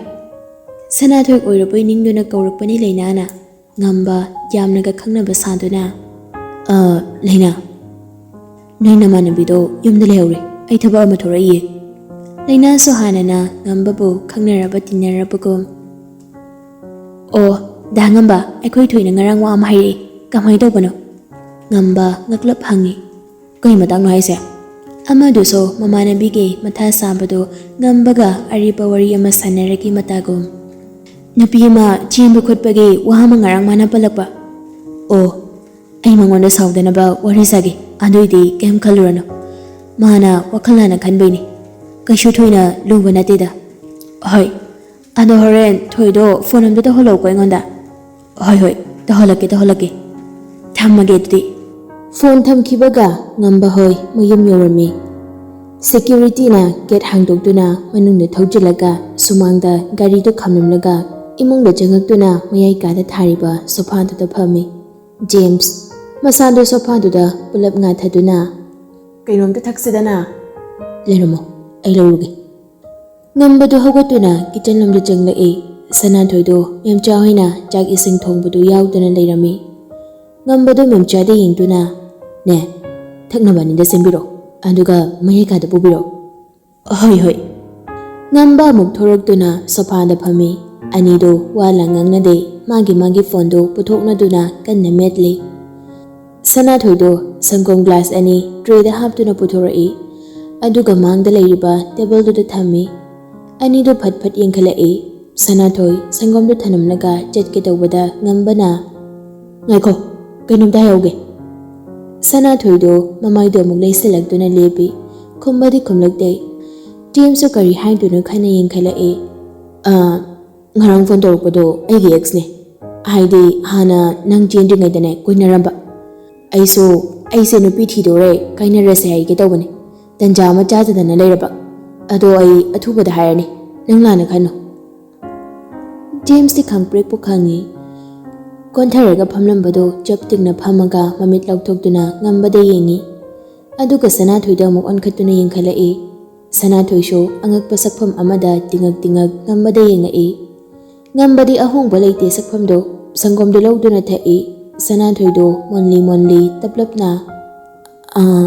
ꯁꯅꯥꯊꯣꯏ ꯑꯣꯏꯔꯕꯣꯏ ꯅꯤꯡꯗꯨꯅ ꯀꯧꯔꯛꯄꯅꯤ ꯂꯩꯅꯥꯅ꯫ ꯉꯝꯕ ꯌꯥꯝꯅꯒ ꯈꯪꯅꯕ ꯁꯥꯗꯨꯅ, "ꯑ, ꯂꯩꯅꯥ, ꯅꯣꯏ ꯅꯃꯥꯟꯅꯕꯤꯗꯣ ꯌꯨꯝꯗ ꯂꯩꯍꯧꯔꯦ, ꯑꯩ ꯊꯕꯛ ꯑꯃ ꯊꯣꯔꯛꯏꯌꯦ꯫" ꯂꯩꯅꯥꯁꯨ ꯍꯥꯟꯅꯅ ꯉꯝꯕꯕꯨ ꯈꯪꯅꯔꯕ ꯇꯤꯟꯅꯔꯕꯒꯨꯝ꯫ "ꯑꯣ, ꯗꯥ ꯉꯝꯕ, ꯑꯩꯈꯣꯏ ꯊꯣꯏꯅ ꯉꯔꯥꯡ ꯋꯥ ꯑꯃ ꯍꯥꯏꯔꯛꯏ, ꯀꯃꯥꯏꯅ ꯇꯧꯕꯅꯣ?" ꯉꯝꯕ ꯉꯛꯂꯞ ꯍꯪꯉꯤ꯫ "ꯀꯩ ꯃꯇꯥꯡꯅꯣ ꯍꯥꯏꯁꯦ?" ꯑꯃꯗꯨꯁꯨ ꯃꯃꯥꯟꯅꯕꯤꯒꯤ ꯃꯊꯥ ꯁꯥꯕꯗꯨ ꯉꯝꯕꯒ ꯑꯔꯤꯕ ꯋꯥꯔꯤ ꯑꯃ ꯁꯥꯟꯅꯔꯒꯤ ꯃꯇꯥꯒꯨꯝ꯫ "ꯅꯨꯄꯤ ꯑꯃ ꯆꯦꯟꯕ ꯈꯣꯠꯄꯒꯤ ꯋꯥ ꯑꯃ ꯉꯔꯥꯡ ꯃꯥꯅ ꯄꯜꯂꯛꯄ꯫" "ꯑꯣ, ꯑꯩ ꯃꯉꯣꯟꯗ ꯁꯥꯎꯗꯅꯕ ꯋꯥꯔꯤ ꯁꯥꯒꯦ, ꯑꯗꯨꯏꯗꯤ ꯀꯩꯝ ꯈꯜꯂꯨꯔꯅꯨ꯫ ꯃꯥꯅ ꯋꯥꯈꯜ ꯂꯥꯟꯅ ꯈꯟꯕꯩꯅꯤ, ꯀꯩꯁꯨ ꯊꯣꯏꯅ ꯂꯨꯕ ꯅꯠꯇꯦꯗ꯫" "ꯍꯣꯏ, ꯑꯗꯣ ꯍꯣꯔꯦꯟ ꯊꯣꯏꯗꯣ ꯐꯣꯟ ꯑꯝꯇ ꯇꯧꯍꯜꯂꯛꯎꯀꯣ ꯑꯩꯉꯣꯟꯗ꯫" "ꯍꯣꯏ, ꯍꯣꯏ, ꯇꯧꯍꯜꯂꯛꯀꯦ, ꯇꯧꯍꯜꯂꯛꯀꯦ꯫ ꯊꯝꯃꯒꯦ ꯑꯗꯨꯗꯤ꯫" ꯐꯣꯟ ꯊꯝꯈꯤꯕꯒ ꯉꯝꯕ ꯍꯣꯏ ꯃꯌꯨꯝ ꯌꯧꯔꯝꯃꯤ꯫ ꯁꯦꯀ꯭ꯌꯨꯔꯤꯇꯤꯅ ꯒꯦꯠ ꯍꯥꯡꯗꯣꯛꯇꯨꯅ ꯃꯅꯨꯡꯗ ꯊꯧꯖꯤꯜꯂꯒ ꯁꯨꯃꯥꯡꯗ ꯒꯥꯔꯤꯗꯨ ꯈꯥꯝꯂꯝꯂꯒ ꯏꯃꯨꯡꯗ ꯆꯪꯉꯛꯇꯨꯅ ꯃꯌꯥꯏ ꯀꯥꯗ ꯊꯥꯔꯤꯕ ꯁꯣꯐꯥꯗꯨꯗ ꯐꯝꯃꯤ꯫ ꯖꯦꯝꯁ ꯃꯁꯥꯗꯨ ꯁꯣꯐꯥꯗꯨꯗ ꯄꯨꯂꯞ ꯉꯥꯊꯗꯨꯅ, "ꯀꯩꯅꯣꯝꯇ ꯊꯛꯁꯤꯗꯅ?" "ꯂꯩꯔꯝꯃꯣ, ꯑꯩ ꯂꯧꯔꯨꯒꯦ꯫" ꯉꯝꯕꯗꯨ ꯍꯧꯒꯠꯇꯨꯅ ꯀꯤꯆꯟ ꯂꯣꯝꯗ ꯆꯪꯂꯛꯏ꯫ ꯁꯅꯥꯊꯣꯏꯗꯨ ꯃꯦꯝꯆꯥ ꯍꯣꯏꯅ ꯆꯥꯛ ꯏꯁꯤꯡ ꯊꯣꯡꯕꯗꯨ ꯌꯥꯎꯗꯅ ꯂꯩꯔꯝꯃꯤ꯫ ꯉꯝꯕꯗꯨ ꯃꯦꯝꯆꯥꯗ ꯌꯦꯡꯗꯨꯅ, "ꯅꯦ, ꯊꯛꯅꯕ ꯑꯅꯤꯗ ꯁꯦꯝꯕꯤꯔꯣ, ꯑꯗꯨꯒ ꯃꯌꯥꯏ ꯀꯥꯗ ꯄꯨꯕꯤꯔꯣ꯫" "ꯍꯣꯏ, ꯍꯣꯏ꯫" ꯉꯝꯕ ꯑꯃꯨꯛ ꯊꯣꯔꯛꯇꯨꯅ ꯁꯣꯐꯥꯗ ꯐꯝꯃꯤ꯫ ꯑꯅꯤꯗꯨ ꯋꯥ ꯂꯥꯡ ꯉꯥꯡꯅꯗꯦ, ꯃꯥꯒꯤ ꯃꯥꯒꯤ ꯐꯣꯟꯗꯨ ꯄꯨꯊꯣꯛꯅꯗꯨꯅ ꯀꯟꯅ ꯃꯦꯠꯂꯤ꯫ ꯁꯅꯥꯊꯣꯏꯗꯨ ꯁꯪꯒꯣꯝ ꯒ꯭ꯂꯥꯁ ꯑꯅꯤ ꯇ꯭ꯔꯦꯗ ꯍꯥꯞꯇꯨꯅ ꯄꯨꯊꯣꯔꯛꯏ, ꯑꯗꯨꯒ ꯃꯥꯡꯗ ꯂꯩꯔꯤꯕ ꯇꯦꯕꯜꯗꯨꯗ ꯊꯝꯃꯤ꯫ ꯑꯅꯤꯗꯨ ꯐꯠ ꯐꯠ ꯌꯦꯡꯈꯠꯂꯛꯏ꯫ ꯁꯅꯥꯊꯣꯏ ꯁꯪꯒꯣꯝꯗꯨ ꯊꯅꯝꯂꯒ ꯆꯠꯀꯦ ꯇꯧꯕꯗ ꯉꯝꯕꯅ, "ꯉꯥꯏꯈꯣ, ꯀꯩꯅꯣꯝꯇ ꯍꯥꯏꯍꯧꯒꯦ꯫" ꯁꯅꯥꯊꯣꯏꯗꯨ ꯃꯃꯥꯏꯗꯨ ꯑꯃꯨꯛ ꯂꯩꯁꯤꯜꯂꯛꯇꯨꯅ ꯂꯦꯞꯄꯤ꯫ ꯈꯨꯝꯕꯗꯤ ꯈꯨꯝꯂꯛꯇꯦ꯫ ꯖꯦꯝꯁꯁꯨ ꯀꯔꯤ ꯍꯥꯏꯗꯣꯏꯅꯣ ꯈꯟꯅ ꯌꯦꯡꯈꯠꯂꯛꯏ꯫ "ꯑ, ꯉꯔꯥꯡ ꯐꯣꯟ ꯇꯧꯔꯛꯄꯗꯣ ꯑꯩꯒꯤ ꯑꯦꯛꯁꯅꯦ꯫ ꯍꯥꯏꯗꯤ ꯍꯥꯟꯅ ꯅꯪ ꯆꯦꯟꯗ꯭ꯔꯤꯉꯩꯗꯅꯦ ꯀꯣꯏꯅꯔꯝꯕ꯫ ꯑꯩꯁꯨ ꯑꯩꯁꯦ ꯅꯨꯄꯤ ꯊꯤꯗꯣꯔꯦ, ꯀꯥꯏꯅꯔꯁꯦ ꯍꯥꯏꯒꯦ ꯇꯧꯕꯅꯦ꯫ ꯇꯟꯖꯥ ꯑꯃ ꯆꯥꯗꯗꯅ ꯂꯩꯔꯕ꯫ ꯑꯗꯣ ꯑꯩ ꯑꯊꯨꯕꯗ ꯍꯥꯏꯔꯅꯤ, ꯅꯪ ꯂꯥꯟꯅ ꯈꯟꯅꯨ꯫" ꯖꯦꯝꯁꯇꯤ ꯈꯪꯄ꯭ꯔꯦꯛꯄꯨ ꯈꯪꯉꯤ꯫ ꯀꯣꯟꯊꯔꯒ ꯐꯝꯂꯝꯕꯗꯨ ꯆꯞ ꯇꯤꯡꯅ ꯐꯝꯃꯒ ꯃꯃꯤꯠ ꯂꯥꯎꯊꯣꯛꯇꯨꯅ ꯉꯝꯕꯗ ꯌꯦꯡꯉꯤ꯫ ꯑꯗꯨꯒ ꯁꯅꯥꯊꯣꯏꯗ ꯑꯃꯨꯛ ꯑꯣꯟꯈꯠꯇꯨꯅ ꯌꯦꯡꯈꯠꯂꯛꯏ꯫ ꯁꯅꯥꯊꯣꯏꯁꯨ ꯑꯉꯛꯄ ꯁꯛꯐꯝ ꯑꯃꯗ ꯇꯤꯉꯛ ꯇꯤꯉꯛ ꯉꯝꯕꯗ ꯌꯦꯡꯉꯛꯏ꯫ ꯉꯝꯕꯗꯤ ꯑꯍꯣꯡꯕ ꯂꯩꯇꯦ ꯁꯛꯐꯝꯗꯣ꯫ ꯁꯪꯒꯣꯝꯗꯣ ꯂꯧꯗꯨꯅ ꯊꯛꯏ꯫ ꯁꯅꯥꯊꯣꯏꯗꯣ ꯃꯣꯟꯂꯤ ꯃꯣꯟꯂꯤ ꯇꯞꯂꯞꯅ, "ꯑꯥ,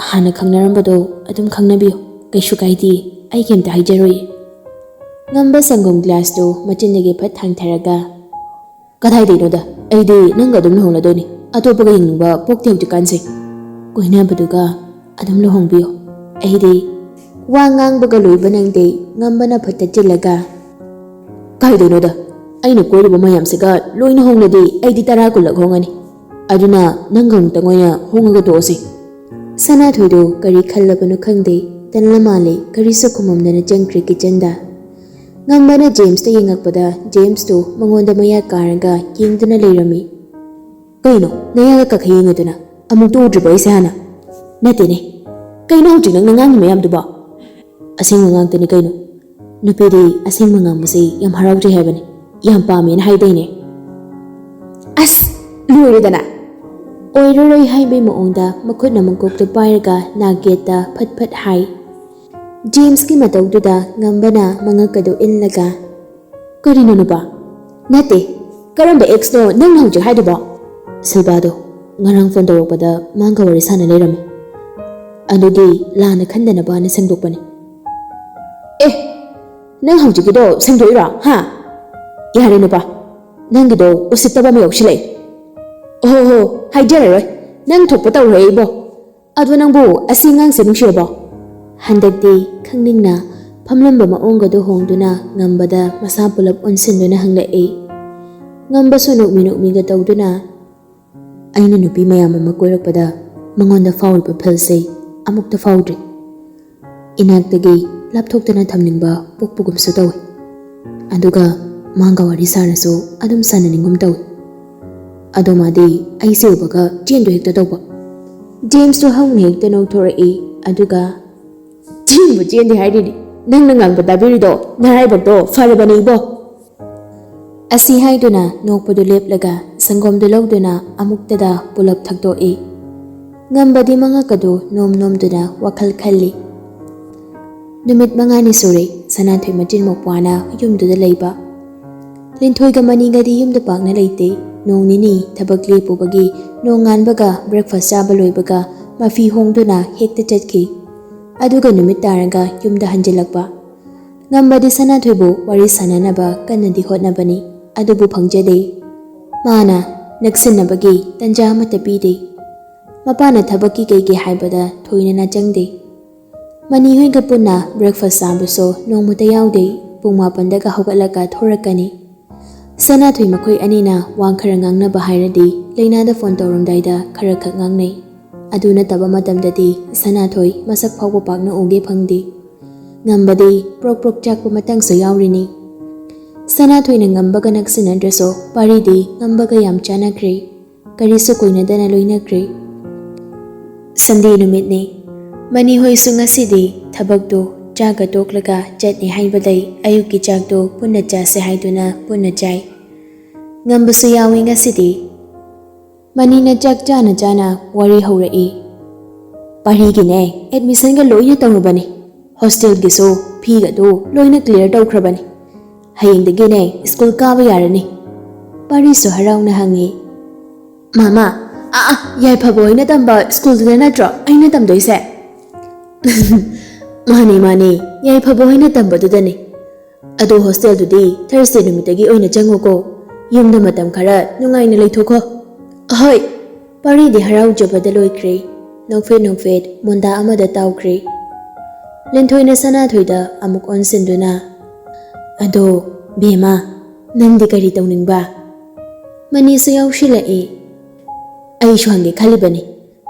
ꯍꯥꯟꯅ ꯈꯪꯅꯔꯝꯕꯗꯣ ꯑꯗꯨꯝ ꯈꯪꯅꯕꯤꯌꯨ, ꯀꯩꯁꯨ ꯀꯥꯏꯗꯦ, ꯑꯩ ꯀꯩꯝꯇ ꯍꯥꯏꯖꯔꯣꯏ꯫" ꯉꯝꯕ ꯁꯪꯒꯣꯝ ꯒ꯭ꯂꯥꯁꯇꯨ ꯃꯆꯤꯟꯗꯒꯤ ꯐꯠ ꯊꯥꯡꯊꯔꯒ, "ꯀꯗꯥꯏꯗꯩꯅꯣꯗ, ꯑꯩꯗꯤ ꯅꯪꯒ ꯑꯗꯨꯝ ꯂꯨꯍꯣꯡꯂꯗꯣꯏꯅꯤ, ꯑꯇꯣꯞꯄꯒ ꯌꯦꯡꯅꯤꯡꯕ ꯄꯣꯛꯇꯦ ꯍꯧꯖꯤꯛꯀꯥꯟꯁꯦ꯫ ꯀꯣꯏꯅꯕꯗꯨꯒ ꯑꯗꯨꯝ ꯂꯨꯍꯣꯡꯕꯤꯌꯨ꯫ ꯑꯩꯗꯤ..." ꯋꯥ ꯉꯥꯡꯕꯒ ꯂꯣꯏꯕ ꯅꯪꯗꯦ꯫ ꯉꯝꯕꯅ ꯐꯠ ꯇꯠꯁꯤꯜꯂꯒ, "ꯀꯥꯏꯗꯩꯅꯣꯗ, ꯑꯩꯅ ꯀꯣꯏꯔꯤꯕ ꯃꯌꯥꯝꯁꯤꯒ ꯂꯣꯏꯅ ꯍꯣꯡꯂꯗꯤ ꯑꯩꯗꯤ ꯇꯔꯥ ꯀꯨꯟꯂꯛ ꯍꯣꯡꯉꯅꯤ꯫ ꯑꯗꯨꯅ ꯅꯪꯒ ꯑꯃꯨꯛꯇꯪ ꯑꯣꯏꯅ ꯍꯣꯡꯉꯒ ꯇꯣꯛꯑꯁꯤ꯫" ꯁꯅꯥꯊꯣꯏꯗꯣ ꯀꯔꯤ ꯈꯜꯂꯕꯅꯣ ꯈꯪꯗꯦ, ꯇꯟꯂ ꯃꯥꯜꯂꯦ, ꯀꯔꯤꯁꯨ ꯈꯨꯝꯃꯝꯗꯅ ꯆꯪꯈ꯭ꯔꯦ ꯀꯤꯆꯟꯗ꯫ ꯉꯝꯕꯅ ꯖꯦꯝꯁꯇ ꯌꯦꯡꯉꯛꯄꯗ ꯖꯦꯝꯁꯇꯨ ꯃꯉꯣꯟꯗ ꯃꯌꯥ ꯀꯥꯔꯒ ꯌꯦꯡꯗꯨꯅ ꯂꯩꯔꯝꯃꯤ꯫ "ꯀꯩꯅꯣ ꯅꯌꯥꯒ ꯀꯥꯈꯠ ꯌꯦꯡꯉꯗꯨꯅ? ꯑꯃꯨꯛꯇ ꯎꯗ꯭ꯔꯤꯕꯣ ꯑꯩꯁꯦ ꯍꯥꯟꯅ? ꯅꯠꯇꯦꯅꯦ꯫ ꯀꯩꯅꯣ ꯍꯧꯖꯤꯛ ꯅꯪꯅ ꯉꯥꯡꯉꯤ ꯃꯌꯥꯝꯗꯨꯕꯣ? ꯑꯁꯦꯡꯕ ꯉꯥꯛꯇꯅꯤ ꯀꯩꯅꯣ꯫ ꯅꯨꯄꯤꯗꯤ ꯑꯁꯦꯡꯕ ꯉꯥꯡꯕꯁꯦ ꯌꯥꯝ ꯍꯔꯥꯎꯖꯩ ꯍꯥꯏꯕꯅꯤ, ꯌꯥꯝ ꯄꯥꯝꯃꯦꯅ ꯍꯥꯏꯗꯥꯏꯅꯦ꯫ ꯑꯁ, ꯂꯣꯏꯔꯦꯗꯅ꯫ ꯑꯣꯏꯔꯔꯣꯏ ꯍꯥꯏꯕꯩ ꯃꯑꯣꯡꯗ ꯃꯈꯨꯠꯅ ꯃꯀꯣꯛꯇꯨ ꯄꯥꯏꯔꯒ ꯅꯥꯛ ꯌꯦꯠꯇ ꯐꯠ ꯐꯠ ꯍꯥꯏ꯫ ꯖꯦꯝꯁꯀꯤ ꯃꯇꯧꯗꯨꯗ ꯉꯝꯕꯅ ꯃꯉꯛꯀꯗꯨ ꯏꯜꯂꯒ, "ꯀꯔꯤꯅꯣ ꯅꯨꯄꯥ? ꯅꯠꯇꯦ, ꯀꯔꯝꯕ ꯑꯦꯛꯁꯅꯣ ꯅꯪꯅ ꯍꯧꯖꯤꯛ ꯍꯥꯏꯗꯨꯕꯣ?" ꯁꯤꯜꯚꯥꯗꯣ ꯉꯔꯥꯡ ꯐꯣꯟ ꯇꯧꯔꯛꯄꯗ ꯃꯥꯒ ꯋꯥꯔꯤ ꯁꯥꯟꯅ ꯂꯩꯔꯝꯃꯤ꯫ ꯑꯗꯨꯒꯤ ꯂꯥꯟꯅ ꯈꯟꯗꯅꯕꯅ ꯁꯦꯡꯗꯣꯛꯄꯅꯤ꯫ "ꯑꯦ, ꯅꯪ ꯍꯧꯖꯤꯛꯀꯤꯗꯣ ꯁꯦꯡꯗꯣꯛꯏꯔꯣ, ꯍꯥ? ꯌꯥꯔꯦ ꯅꯨꯄꯥ, ꯅꯪꯒꯤꯗꯣ ꯎꯁꯤꯠꯇꯕ ꯑꯃ ꯌꯥꯎꯁꯤꯜꯂꯛꯑꯦ꯫ ꯑꯣꯍꯣ ꯍꯣ, ꯍꯥꯏꯖꯔꯔꯣꯏ, ꯅꯪ ꯊꯣꯛꯄ ꯇꯧꯔꯣ ꯑꯩꯕꯣ꯫ ꯑꯗꯣ ꯅꯪꯕꯨ ꯑꯁꯤ ꯑꯉꯥꯡꯁꯦ ꯅꯨꯡꯁꯤꯔꯕꯣ?" ꯍꯟꯗꯛꯇꯤ ꯈꯪꯅꯤꯡꯅ ꯐꯝꯂꯝꯕ ꯃꯑꯣꯡꯒꯗꯨ ꯍꯣꯡꯗꯨꯅ ꯉꯝꯕꯗ ꯃꯁꯥ ꯄꯨꯂꯞ ꯑꯣꯟꯁꯤꯟꯗꯨꯅ ꯍꯪꯂꯛꯏ꯫ ꯉꯝꯕꯁꯨ ꯅꯣꯛꯃꯤ ꯅꯣꯛꯃꯤꯒ ꯇꯧꯗꯨꯅ, "ꯑꯩꯅ ꯅꯨꯄꯤ ꯃꯌꯥꯝ ꯑꯃ ꯀꯣꯏꯔꯛꯄꯗ ꯃꯉꯣꯟꯗ ꯐꯥꯎꯔꯤꯕ ꯐꯤꯜꯁꯦ ꯑꯃꯨꯛꯇ ꯐꯥꯎꯗ꯭ꯔꯤ꯫ ꯏꯅꯥꯛꯇꯒꯤ ꯂꯥꯞꯊꯣꯛꯇꯅ ꯊꯝꯅꯤꯡꯕ ꯄꯣꯛꯄꯒꯨꯝꯁꯨ ꯇꯧꯏ꯫ ꯑꯗꯨꯒ ꯃꯥꯒ ꯋꯥꯔꯤ ꯁꯥꯔꯁꯨ ꯑꯗꯨꯝ ꯁꯥꯟꯅꯅꯤꯡꯒꯨꯝ ꯇꯧꯏ꯫ ꯑꯗꯣ ꯃꯥꯗꯤ ꯑꯩꯁꯦ ꯎꯕꯒ ꯆꯦꯟꯗꯣ ꯍꯦꯛꯇ ꯇꯧꯕ꯫" ꯖꯦꯝꯁꯇꯣ ꯍꯧꯅ ꯍꯦꯛꯇ ꯅꯣꯛꯊꯣꯔꯛꯏ꯫ ꯑꯗꯨꯒ, "ꯆꯦꯟꯕꯨ ꯆꯦꯟꯗꯦ ꯍꯥꯏꯔꯤꯅꯤ, ꯅꯪꯅ ꯉꯥꯡꯕ ꯇꯥꯕꯤꯔꯤꯗꯣ ꯅꯔꯥꯏꯕꯛꯇꯣ ꯐꯔꯕꯅꯤ ꯏꯕꯣ!" ꯑꯁꯤ ꯍꯥꯏꯗꯨꯅ ꯅꯣꯛꯄꯗꯨ ꯂꯦꯞꯂꯒ ꯁꯪꯒꯣꯝꯗꯨ ꯂꯧꯗꯨꯅ ꯑꯃꯨꯛꯇꯗ ꯄꯨꯂꯞ ꯊꯛꯇꯣꯛꯏ꯫ ꯉꯝꯕꯗꯤ ꯃꯉꯛꯀꯗꯨ ꯅꯣꯝ ꯅꯣꯝꯗꯨꯅ ꯋꯥꯈꯜ ꯈꯜꯂꯤ꯫ ꯅꯨꯃꯤꯠ ꯃꯉꯥꯅꯤ ꯁꯨꯔꯦ ꯁꯅꯥꯊꯣꯏ ꯃꯆꯤꯟ ꯃꯧꯄ꯭ꯋꯥꯅ ꯌꯨꯝꯗꯨꯗ ꯂꯩꯕ꯫ ꯂꯤꯟꯊꯣꯏꯒ ꯃꯅꯤꯒꯗꯤ ꯌꯨꯝꯗ ꯄꯥꯛꯅ ꯂꯩꯇꯦ꯫ ꯅꯣꯡ ꯅꯤꯅꯤ ꯊꯕꯛ ꯂꯦꯞꯄꯨꯕꯒꯤ ꯅꯣꯡꯉꯥꯟꯕꯒ ꯕ꯭ꯔꯦꯛꯐꯥꯁ ꯆꯥꯕ ꯂꯣꯏꯕꯒ ꯃꯐꯤ ꯍꯣꯡꯗꯨꯅ ꯍꯦꯛꯇ ꯆꯠꯈꯤ꯫ ꯑꯗꯨꯒ ꯅꯨꯃꯤꯠ ꯇꯥꯔꯒ ꯌꯨꯝꯗ ꯍꯟꯖꯤꯜꯂꯛꯄ꯫ ꯉꯝꯕꯗꯤ ꯁꯅꯥꯊꯣꯏꯕꯨ ꯋꯥꯔꯤ ꯁꯥꯟꯅꯅꯕ ꯀꯟꯅꯗꯤ ꯍꯣꯠꯅꯕꯅꯤ, ꯑꯗꯨꯕꯨ ꯐꯪꯖꯗꯦ꯫ ꯃꯥꯅ ꯅꯛꯁꯤꯟꯅꯕꯒꯤ ꯇꯟꯖꯥ ꯑꯃꯠꯇ ꯄꯤꯗꯦ꯫ ꯃꯄꯥꯅ ꯊꯕꯛꯀꯤ ꯀꯩꯒꯤ ꯍꯥꯏꯕꯗ ꯊꯣꯏꯅ ꯅꯥꯆꯪꯗꯦ꯫ ꯃꯅꯤ ꯍꯣꯏꯒ ꯄꯨꯟꯅ ꯕ꯭ꯔꯦꯛꯐꯥꯁ ꯆꯥꯕꯁꯨ ꯅꯣꯡꯃꯇ ꯌꯥꯎꯗꯦ꯫ ꯄꯨꯡ ꯃꯥꯄꯟꯗꯒ ꯍꯧꯒꯠꯂꯒ ꯊꯣꯔꯛꯀꯅꯤ꯫ ꯁꯅꯥꯊꯣꯏ ꯃꯈꯣꯏ ꯑꯅꯤꯅ ꯋꯥ ꯈꯔ ꯉꯥꯡꯅꯕ ꯍꯥꯏꯔꯗꯤ ꯂꯩꯅꯥꯗ ꯐꯣꯟ ꯇꯧꯔꯝꯗꯥꯏꯗ ꯈꯔ ꯈꯛ ꯉꯥꯡꯅꯩ꯫ ꯑꯗꯨ ꯅꯠꯇꯕ ꯃꯇꯝꯗꯗꯤ ꯁꯅꯥꯊꯣꯏ ꯃꯁꯛ ꯐꯥꯎꯕ ꯄꯥꯛꯅ ꯎꯒꯦ ꯐꯪꯗꯦ꯫ ꯉꯝꯕꯗꯤ ꯄ꯭ꯔꯣꯛ ꯄ꯭ꯔꯣꯛ ꯆꯥꯛꯄ ꯃꯇꯥꯡꯁꯨ ꯌꯥꯎꯔꯤꯅꯤ꯫ ꯁꯅꯥꯊꯣꯏꯅ ꯉꯝꯕꯒ ꯅꯛꯁꯤꯟꯅꯗ꯭ꯔꯁꯨ ꯄꯥꯔꯤꯗꯤ ꯉꯝꯕꯒ ꯌꯥꯝ ꯆꯥꯟꯅꯈ꯭ꯔꯦ꯫ ꯀꯔꯤꯁꯨ ꯀꯣꯏꯅꯗꯅ ꯂꯣꯏꯅꯈ꯭ꯔꯦ꯫ ꯁꯟꯗꯦ ꯅꯨꯃꯤꯠꯅꯤ꯫ ꯃꯅꯤ ꯍꯣꯏꯁꯨ ꯉꯁꯤꯗꯤ ꯊꯕꯛꯇꯨ ꯆꯥꯒ ꯇꯣꯛꯂꯒ ꯆꯠꯅꯤ ꯍꯥꯏꯕꯗꯩ ꯑꯌꯨꯛꯀꯤ ꯆꯥꯛꯇꯨ ꯄꯨꯟꯅ ꯆꯥꯁꯦ ꯍꯥꯏꯗꯨꯅ ꯄꯨꯟꯅ ꯆꯥꯏ꯫ ꯉꯝꯕꯁꯨ ꯌꯥꯎꯏ ꯉꯁꯤꯗꯤ꯫ ꯃꯅꯤꯅ ꯆꯥꯛ ꯆꯥꯅ ꯆꯥꯅ ꯋꯥꯔꯤ ꯍꯧꯔꯛꯏ꯫ "ꯄꯥꯔꯤꯒꯤꯅꯦ, ꯑꯦꯗꯃꯤꯁꯟꯒ ꯂꯣꯏꯅ ꯇꯧꯔꯕꯅꯤ꯫ ꯍꯣꯁꯇꯦꯜꯒꯤꯁꯨ ꯐꯤꯒꯗꯨ ꯂꯣꯏꯅ ꯀ꯭ꯂꯤꯌꯥꯔ ꯇꯧꯈ꯭ꯔꯕꯅꯤ꯫ ꯍꯌꯦꯡꯗꯒꯤꯅꯦ ꯁ꯭ꯀꯨꯜ ꯀꯥꯕ ꯌꯥꯔꯅꯤ꯫" ꯄꯥꯔꯤꯁꯨ ꯍꯔꯥꯎꯅ ꯍꯪꯉꯤ꯫ "ꯃꯃꯥ, ꯑꯥ, ꯑꯥ, ꯌꯥꯏꯐꯕ ꯍꯣꯏꯅ ꯇꯝꯕ ꯁ꯭ꯀꯨꯜꯗꯨꯗ ꯅꯠꯇ꯭ꯔꯣ ꯑꯩꯅ ꯇꯝꯗꯣꯏꯁꯦ?" "ꯃꯥꯅꯦ, ꯃꯥꯅꯦ, ꯌꯥꯏꯐꯕ ꯍꯣꯏꯅ ꯇꯝꯕꯗꯨꯗꯅꯦ꯫ ꯑꯗꯣ ꯍꯣꯁꯇꯦꯜꯗꯨꯗꯤ ꯊꯔꯁꯗꯦ ꯅꯨꯃꯤꯠꯇꯒꯤ ꯑꯣꯏꯅ ꯆꯪꯉꯨꯀꯣ꯫ ꯌꯨꯝꯗ ꯃꯇꯝ ꯈꯔ ꯅꯨꯡꯉꯥꯏꯅ ꯂꯩꯊꯣꯛꯈꯣ꯫" "ꯑꯍꯣꯏ꯫" ꯄꯥꯔꯤꯗꯤ ꯍꯔꯥꯎꯖꯕꯗ ꯂꯣꯏꯈ꯭ꯔꯦ꯫ ꯅꯣꯛꯐꯦꯠ ꯅꯣꯛꯐꯦꯠ ꯃꯣꯟꯗꯥ ꯑꯃꯗ ꯇꯥꯎꯈ꯭ꯔꯦ꯫ ꯂꯤꯟꯊꯣꯏꯅ ꯁꯅꯥꯊꯣꯏꯗ ꯑꯃꯨꯛ ꯑꯣꯟꯁꯤꯟꯗꯨꯅ, "ꯑꯗꯣ ꯕꯦꯝꯃ, ꯅꯪꯗꯤ ꯀꯔꯤ ꯇꯧꯅꯤꯡꯕ?" ꯃꯅꯤꯁꯨ ꯌꯥꯎꯁꯤꯜꯂꯛꯏ꯫ "ꯑꯩꯁꯨ ꯍꯪꯒꯦ ꯈꯜꯂꯤꯕꯅꯤ꯫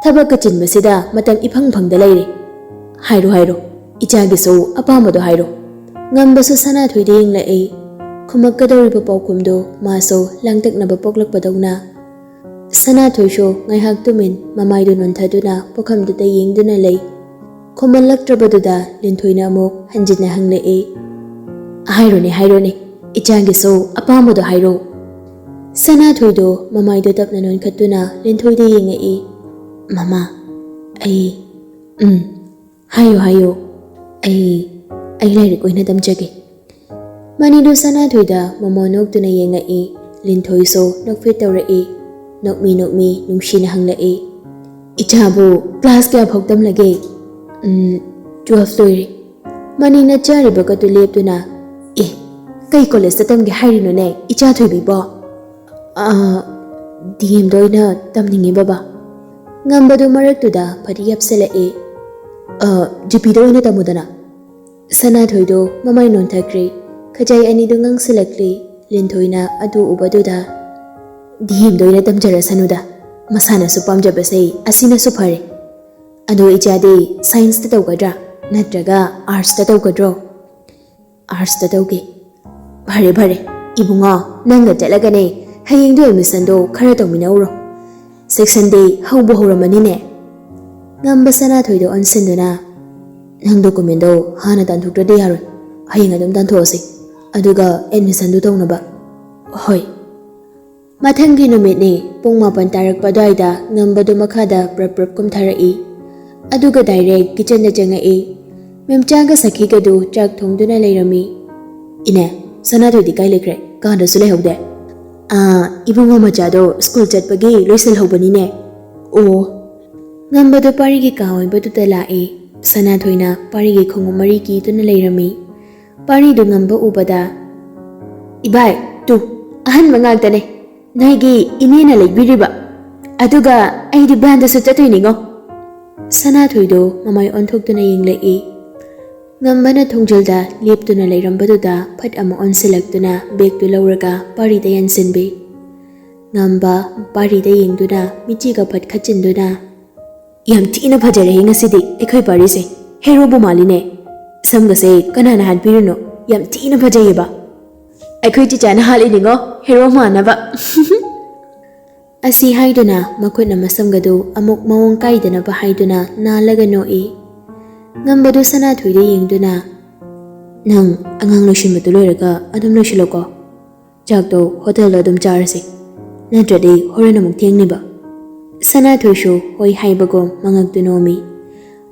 ꯊꯕꯛꯀ ꯆꯤꯟꯕꯁꯤꯗ ꯃꯇꯝ ꯏꯐꯪ ꯐꯪꯗ ꯂꯩꯔꯦ꯫" "ꯍꯥꯏꯔꯣ, ꯍꯥꯏꯔꯣ꯫ ꯏꯆꯥꯒꯤꯁꯨ ꯑꯄꯥꯝꯕꯗꯣ ꯍꯥꯏꯔꯣ꯫" ꯉꯝꯕꯁꯨ ꯁꯅꯥꯊꯣꯏꯗ ꯌꯦꯡꯂꯛꯏ꯫ ꯈꯨꯝꯃꯛꯀꯗꯧꯔꯤꯕ ꯄꯥꯎꯈꯨꯝꯗꯣ ꯃꯥꯁꯨ ꯂꯥꯡꯇꯛꯅꯕ ꯄꯣꯛꯂꯛꯄꯗꯧꯅ꯫ ꯁꯅꯥꯊꯣꯏꯁꯨ ꯉꯥꯏꯍꯥꯛ ꯇꯨꯃꯤꯟ ꯃꯃꯥꯏꯗꯨ ꯅꯣꯟꯊꯗꯨꯅ ꯄꯨꯈꯝꯗꯨꯗ ꯌꯦꯡꯗꯨꯅ ꯂꯩ꯫ ꯈꯨꯝꯃꯜꯂꯛꯇ꯭ꯔꯕꯗꯨꯗ ꯂꯤꯟꯊꯣꯏꯅ ꯑꯃꯨꯛ ꯍꯟꯖꯤꯟꯅ ꯍꯪꯂꯛꯏ꯫ "ꯍꯥꯏꯔꯣꯅꯦ, ꯍꯥꯏꯔꯣꯅꯦ, ꯏꯆꯥꯒꯤꯁꯨ ꯑꯄꯥꯝꯕꯗꯣ ꯍꯥꯏꯔꯣ꯫" ꯁꯅꯥꯊꯣꯏꯗꯣ ꯃꯃꯥꯏꯗꯣ ꯇꯞꯅ ꯅꯣꯟꯈꯠꯇꯨꯅ ꯂꯤꯟꯊꯣꯏꯗ ꯌꯦꯡꯉꯛꯏ꯫ "ꯃꯃꯥ, ꯑꯩ, ꯎꯝ, ꯍꯥꯏꯌꯨ, ꯍꯥꯏꯌꯨ, ꯑꯩ, ꯑꯩ ꯂꯥꯏꯔꯤꯛ ꯑꯣꯏꯅ ꯇꯝꯖꯒꯦ꯫" ꯃꯅꯤꯗꯨ ꯁꯅꯥꯊꯣꯏꯗ ꯃꯃꯣꯟ ꯅꯣꯛꯇꯨꯅ ꯌꯦꯡꯉꯛꯏ꯫ ꯂꯤꯟꯊꯣꯏꯁꯨ ꯅꯣꯛꯐꯦꯠ ꯇꯧꯔꯛꯏ꯫ ꯅꯣꯛꯃꯤ ꯅꯣꯛꯃꯤ ꯅꯨꯡꯁꯤꯅ ꯍꯪꯂꯛꯏ, "ꯏꯆꯥꯕꯨ ꯀ꯭ꯂꯥꯁ ꯀꯌꯥ ꯐꯥꯎ ꯇꯝꯂꯒꯦ?" "ꯎꯝ, ꯇꯨꯋꯦꯜꯐ ꯂꯣꯏꯔꯦ꯫" ꯃꯅꯤꯅ ꯆꯥꯔꯤꯕ ꯀꯠꯇꯨ ꯂꯦꯞꯇꯨꯅ, "ꯑꯦ, ꯀꯩ ꯀꯣꯂꯦꯖꯇ ꯇꯝꯒꯦ ꯍꯥꯏꯔꯤꯅꯣꯅꯦ, ꯏꯆꯥ ꯊꯣꯏꯕꯤꯕꯣ?" "ꯑꯥ, ꯗꯤ ꯑꯦꯝꯗ ꯑꯣꯏꯅ ꯇꯝꯅꯤꯡꯉꯤ, ꯕꯕꯥ꯫" ꯉꯝꯕꯗꯨ ꯃꯔꯛꯇꯨꯗ ꯐꯗꯤ ꯌꯥꯞꯁꯤꯜꯂꯛꯏ꯫ "ꯑꯥ, ꯖꯤ ꯄꯤꯗ ꯑꯣꯏꯅ ꯇꯝꯃꯨꯗꯅ꯫" ꯁꯅꯥꯊꯣꯏꯗꯨ ꯃꯃꯥꯏ ꯅꯣꯟꯊꯈ꯭ꯔꯦ꯫ ꯈꯖꯥꯏ ꯑꯅꯤꯗꯨ ꯉꯥꯡꯁꯤꯜꯂꯛꯂꯤ꯫ ꯂꯤꯟꯊꯣꯏꯅ ꯑꯗꯨ ꯎꯕꯗꯨꯗ, "ꯗꯤ ꯑꯦꯝꯗ ꯑꯣꯏꯅ ꯇꯝꯖꯔꯁꯅꯨꯗ꯫ ꯃꯁꯥꯅꯁꯨ ꯄꯥꯝꯖꯕꯁꯦ ꯑꯁꯤꯅꯁꯨ ꯐꯔꯦ꯫ ꯑꯗꯣ ꯏꯆꯥꯗꯤ ꯁꯥꯏꯟꯁꯇ ꯇꯧꯒꯗ꯭ꯔꯥ, ꯅꯠꯇ꯭ꯔꯒ ꯑꯥꯔꯠꯁꯇ ꯇꯧꯒꯗ꯭ꯔꯣ?" "ꯑꯥꯔꯠꯁꯇ ꯇꯧꯒꯦ꯫" "ꯐꯔꯦ, ꯐꯔꯦ꯫ ꯏꯕꯨꯡꯉꯣ, ꯅꯪꯒ ꯆꯠꯂꯒꯅꯦ, ꯍꯌꯦꯡꯗꯣ ꯑꯦꯗꯃꯤꯁꯟꯗꯣ ꯈꯔ ꯇꯧꯃꯤꯟꯅꯧꯔꯣ꯫ ꯁꯦꯛꯁꯟꯗꯤ ꯍꯧꯕꯨ ꯍꯧꯔꯝꯃꯅꯤꯅꯦ꯫" ꯉꯝꯕ ꯁꯅꯥꯊꯣꯏꯗ ꯑꯣꯟꯁꯤꯟꯗꯨꯅ, "ꯅꯪ documentꯗꯣ ꯍꯥꯟꯅ ꯇꯥꯟꯊꯣꯛꯇ꯭ꯔꯗꯤ ꯌꯥꯔꯣꯏ꯫ ꯍꯌꯦꯡ ꯑꯗꯨꯝ ꯇꯥꯟꯊꯣꯛꯑꯁꯤ꯫ ꯑꯗꯨꯒ admissionꯗꯨ ꯇꯧꯅꯕ꯫" "ꯍꯣꯏ꯫" ꯃꯊꯪꯒꯤ ꯅꯨꯃꯤꯠꯅꯤ꯫ ꯄꯨꯡ ꯃꯥꯄꯟ ꯇꯥꯔꯛꯄ ꯑꯗꯨꯋꯥꯏꯗ ꯉꯝꯕꯗꯨ ꯃꯈꯥꯗ ꯄ꯭ꯔꯞ ꯄ꯭ꯔꯞ ꯀꯨꯝꯊꯔꯛꯏ꯫ ꯑꯗꯨꯒ direct kitchenꯗ ꯆꯪꯉꯛꯏ꯫ ꯃꯦꯝꯆꯥꯒ ꯁꯈꯤꯒꯗꯨ ꯆꯥꯛ ꯊꯣꯡꯗꯨꯅ ꯂꯩꯔꯝꯃꯤ꯫ "ꯏꯅꯦ, ꯁꯅꯥꯊꯣꯏꯗꯤ ꯀꯥꯏ ꯂꯩꯈ꯭ꯔꯦ? ꯀꯥꯗꯁꯨ ꯂꯩꯍꯧꯗꯦ?" "ꯑꯥ, ꯏꯕꯨꯡꯉꯣ ꯃꯆꯥꯗꯣ ꯁ꯭ꯀꯨꯜ ꯆꯠꯄꯒꯤ ꯂꯣꯏꯁꯤꯜꯍꯧꯕꯅꯤꯅꯦ꯫" "ꯑꯣ꯫" ꯉꯝꯕꯗꯨ ꯄꯥꯔꯤꯒꯤ ꯀꯥ ꯑꯣꯏꯕꯗꯨꯗ ꯂꯥꯛꯏ꯫ ꯁꯅꯥꯊꯣꯏꯅ ꯄꯥꯔꯤꯒꯤ ꯈꯣꯡꯎꯞ ꯃꯔꯤ ꯀꯤꯗꯨꯅ ꯂꯩꯔꯝꯃꯤ꯫ ꯄꯥꯔꯤꯗꯨ ꯉꯝꯕ ꯎꯕꯗ, "ꯏꯕꯥꯏ, ꯇꯨ, ꯑꯍꯟꯕ ꯉꯥꯛꯇꯅꯦ꯫ ꯅꯣꯏꯒꯤ ꯏꯅꯦꯅ ꯂꯩꯕꯤꯔꯤꯕ꯫ ꯑꯗꯨꯒ ꯑꯩꯗꯤ ꯕꯦꯟꯗꯁꯨ ꯆꯠꯇꯣꯏꯅꯤꯉꯣ꯫" ꯁꯅꯥꯊꯣꯏꯗꯣ ꯃꯃꯥꯏ ꯑꯣꯟꯊꯣꯛꯇꯨꯅ ꯌꯦꯡꯂꯛꯏ꯫ ꯉꯝꯕꯅ ꯊꯣꯡꯖꯤꯜꯗ ꯂꯦꯞꯇꯨꯅ ꯂꯩꯔꯝꯕꯗꯨꯗ ꯐꯠ ꯑꯃ ꯑꯣꯟꯁꯤꯜꯂꯛꯇꯨꯅ ꯕꯦꯒꯇꯨ ꯂꯧꯔꯒ ꯄꯥꯔꯤꯗ ꯌꯥꯟꯁꯤꯟꯕꯤ꯫ ꯉꯝꯕ ꯄꯥꯔꯤꯗ ꯌꯦꯡꯗꯨꯅ ꯃꯤꯆꯤꯒ ꯐꯠ ꯈꯠꯆꯤꯟꯗꯨꯅ, "ꯌꯥꯝ ꯊꯤꯅ ꯐꯖꯔꯦꯍꯦ ꯉꯁꯤꯗꯤ ꯑꯩꯈꯣꯏ ꯄꯥꯔꯤꯁꯦ꯫ ꯍꯦꯔꯣꯕꯨ ꯃꯥꯜꯂꯤꯅꯦ꯫ ꯁꯝꯒꯁꯦ ꯀꯅꯥꯅ ꯍꯥꯠꯄꯤꯔꯤꯅꯣ? ꯌꯥꯝ ꯊꯤꯅ ꯐꯖꯩꯌꯦꯕ꯫" "ꯑꯩꯈꯣꯏ ꯆꯤꯆꯥꯅ ꯍꯥꯠꯂꯤꯅꯤꯉꯣ, ꯍꯦꯔꯣ ꯃꯥꯟꯅꯕ꯫" ꯑꯁꯤ ꯍꯥꯏꯗꯨꯅ ꯃꯈꯨꯠꯅ ꯃꯁꯝꯒꯗꯨ ꯑꯃꯨꯛ ꯃꯑꯣꯡ ꯀꯥꯏꯗꯅꯕ ꯍꯥꯏꯗꯨꯅ ꯅꯥꯜꯂꯒ ꯅꯣꯛꯏ꯫ ꯉꯝꯕꯗꯨ ꯁꯅꯥꯊꯣꯏꯗ ꯌꯦꯡꯗꯨꯅ, "ꯅꯪ ꯑꯉꯥꯡ ꯂꯣꯏꯁꯤꯟꯕꯗꯨ ꯂꯣꯏꯔꯒ ꯑꯗꯨꯝ ꯂꯣꯏꯁꯤꯜꯂꯣꯀꯣ꯫ ꯆꯥꯛꯇꯣ ꯍꯣꯇꯦꯜꯗ ꯑꯗꯨꯝ ꯆꯥꯔꯁꯤ, ꯅꯠꯇ꯭ꯔꯗꯤ ꯍꯣꯔꯦꯟ ꯑꯃꯨꯛ ꯊꯦꯡꯅꯤꯕ꯫" ꯁꯅꯥꯊꯣꯏꯁꯨ ꯍꯣꯏ ꯍꯥꯏꯕꯒꯨꯝ ꯃꯉꯛꯇꯨ ꯅꯣꯝꯃꯤ꯫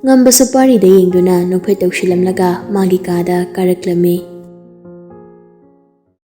ꯉꯝꯕꯁꯨ ꯄꯥꯔꯤꯗ ꯌꯦꯡꯗꯨꯅ ꯅꯣꯛꯐꯦꯠ ꯇꯧꯁꯤꯜꯂꯝꯂꯒ ꯃꯥꯒꯤ ꯀꯥꯗ ꯀꯥꯔꯛꯂꯝꯃꯤ꯫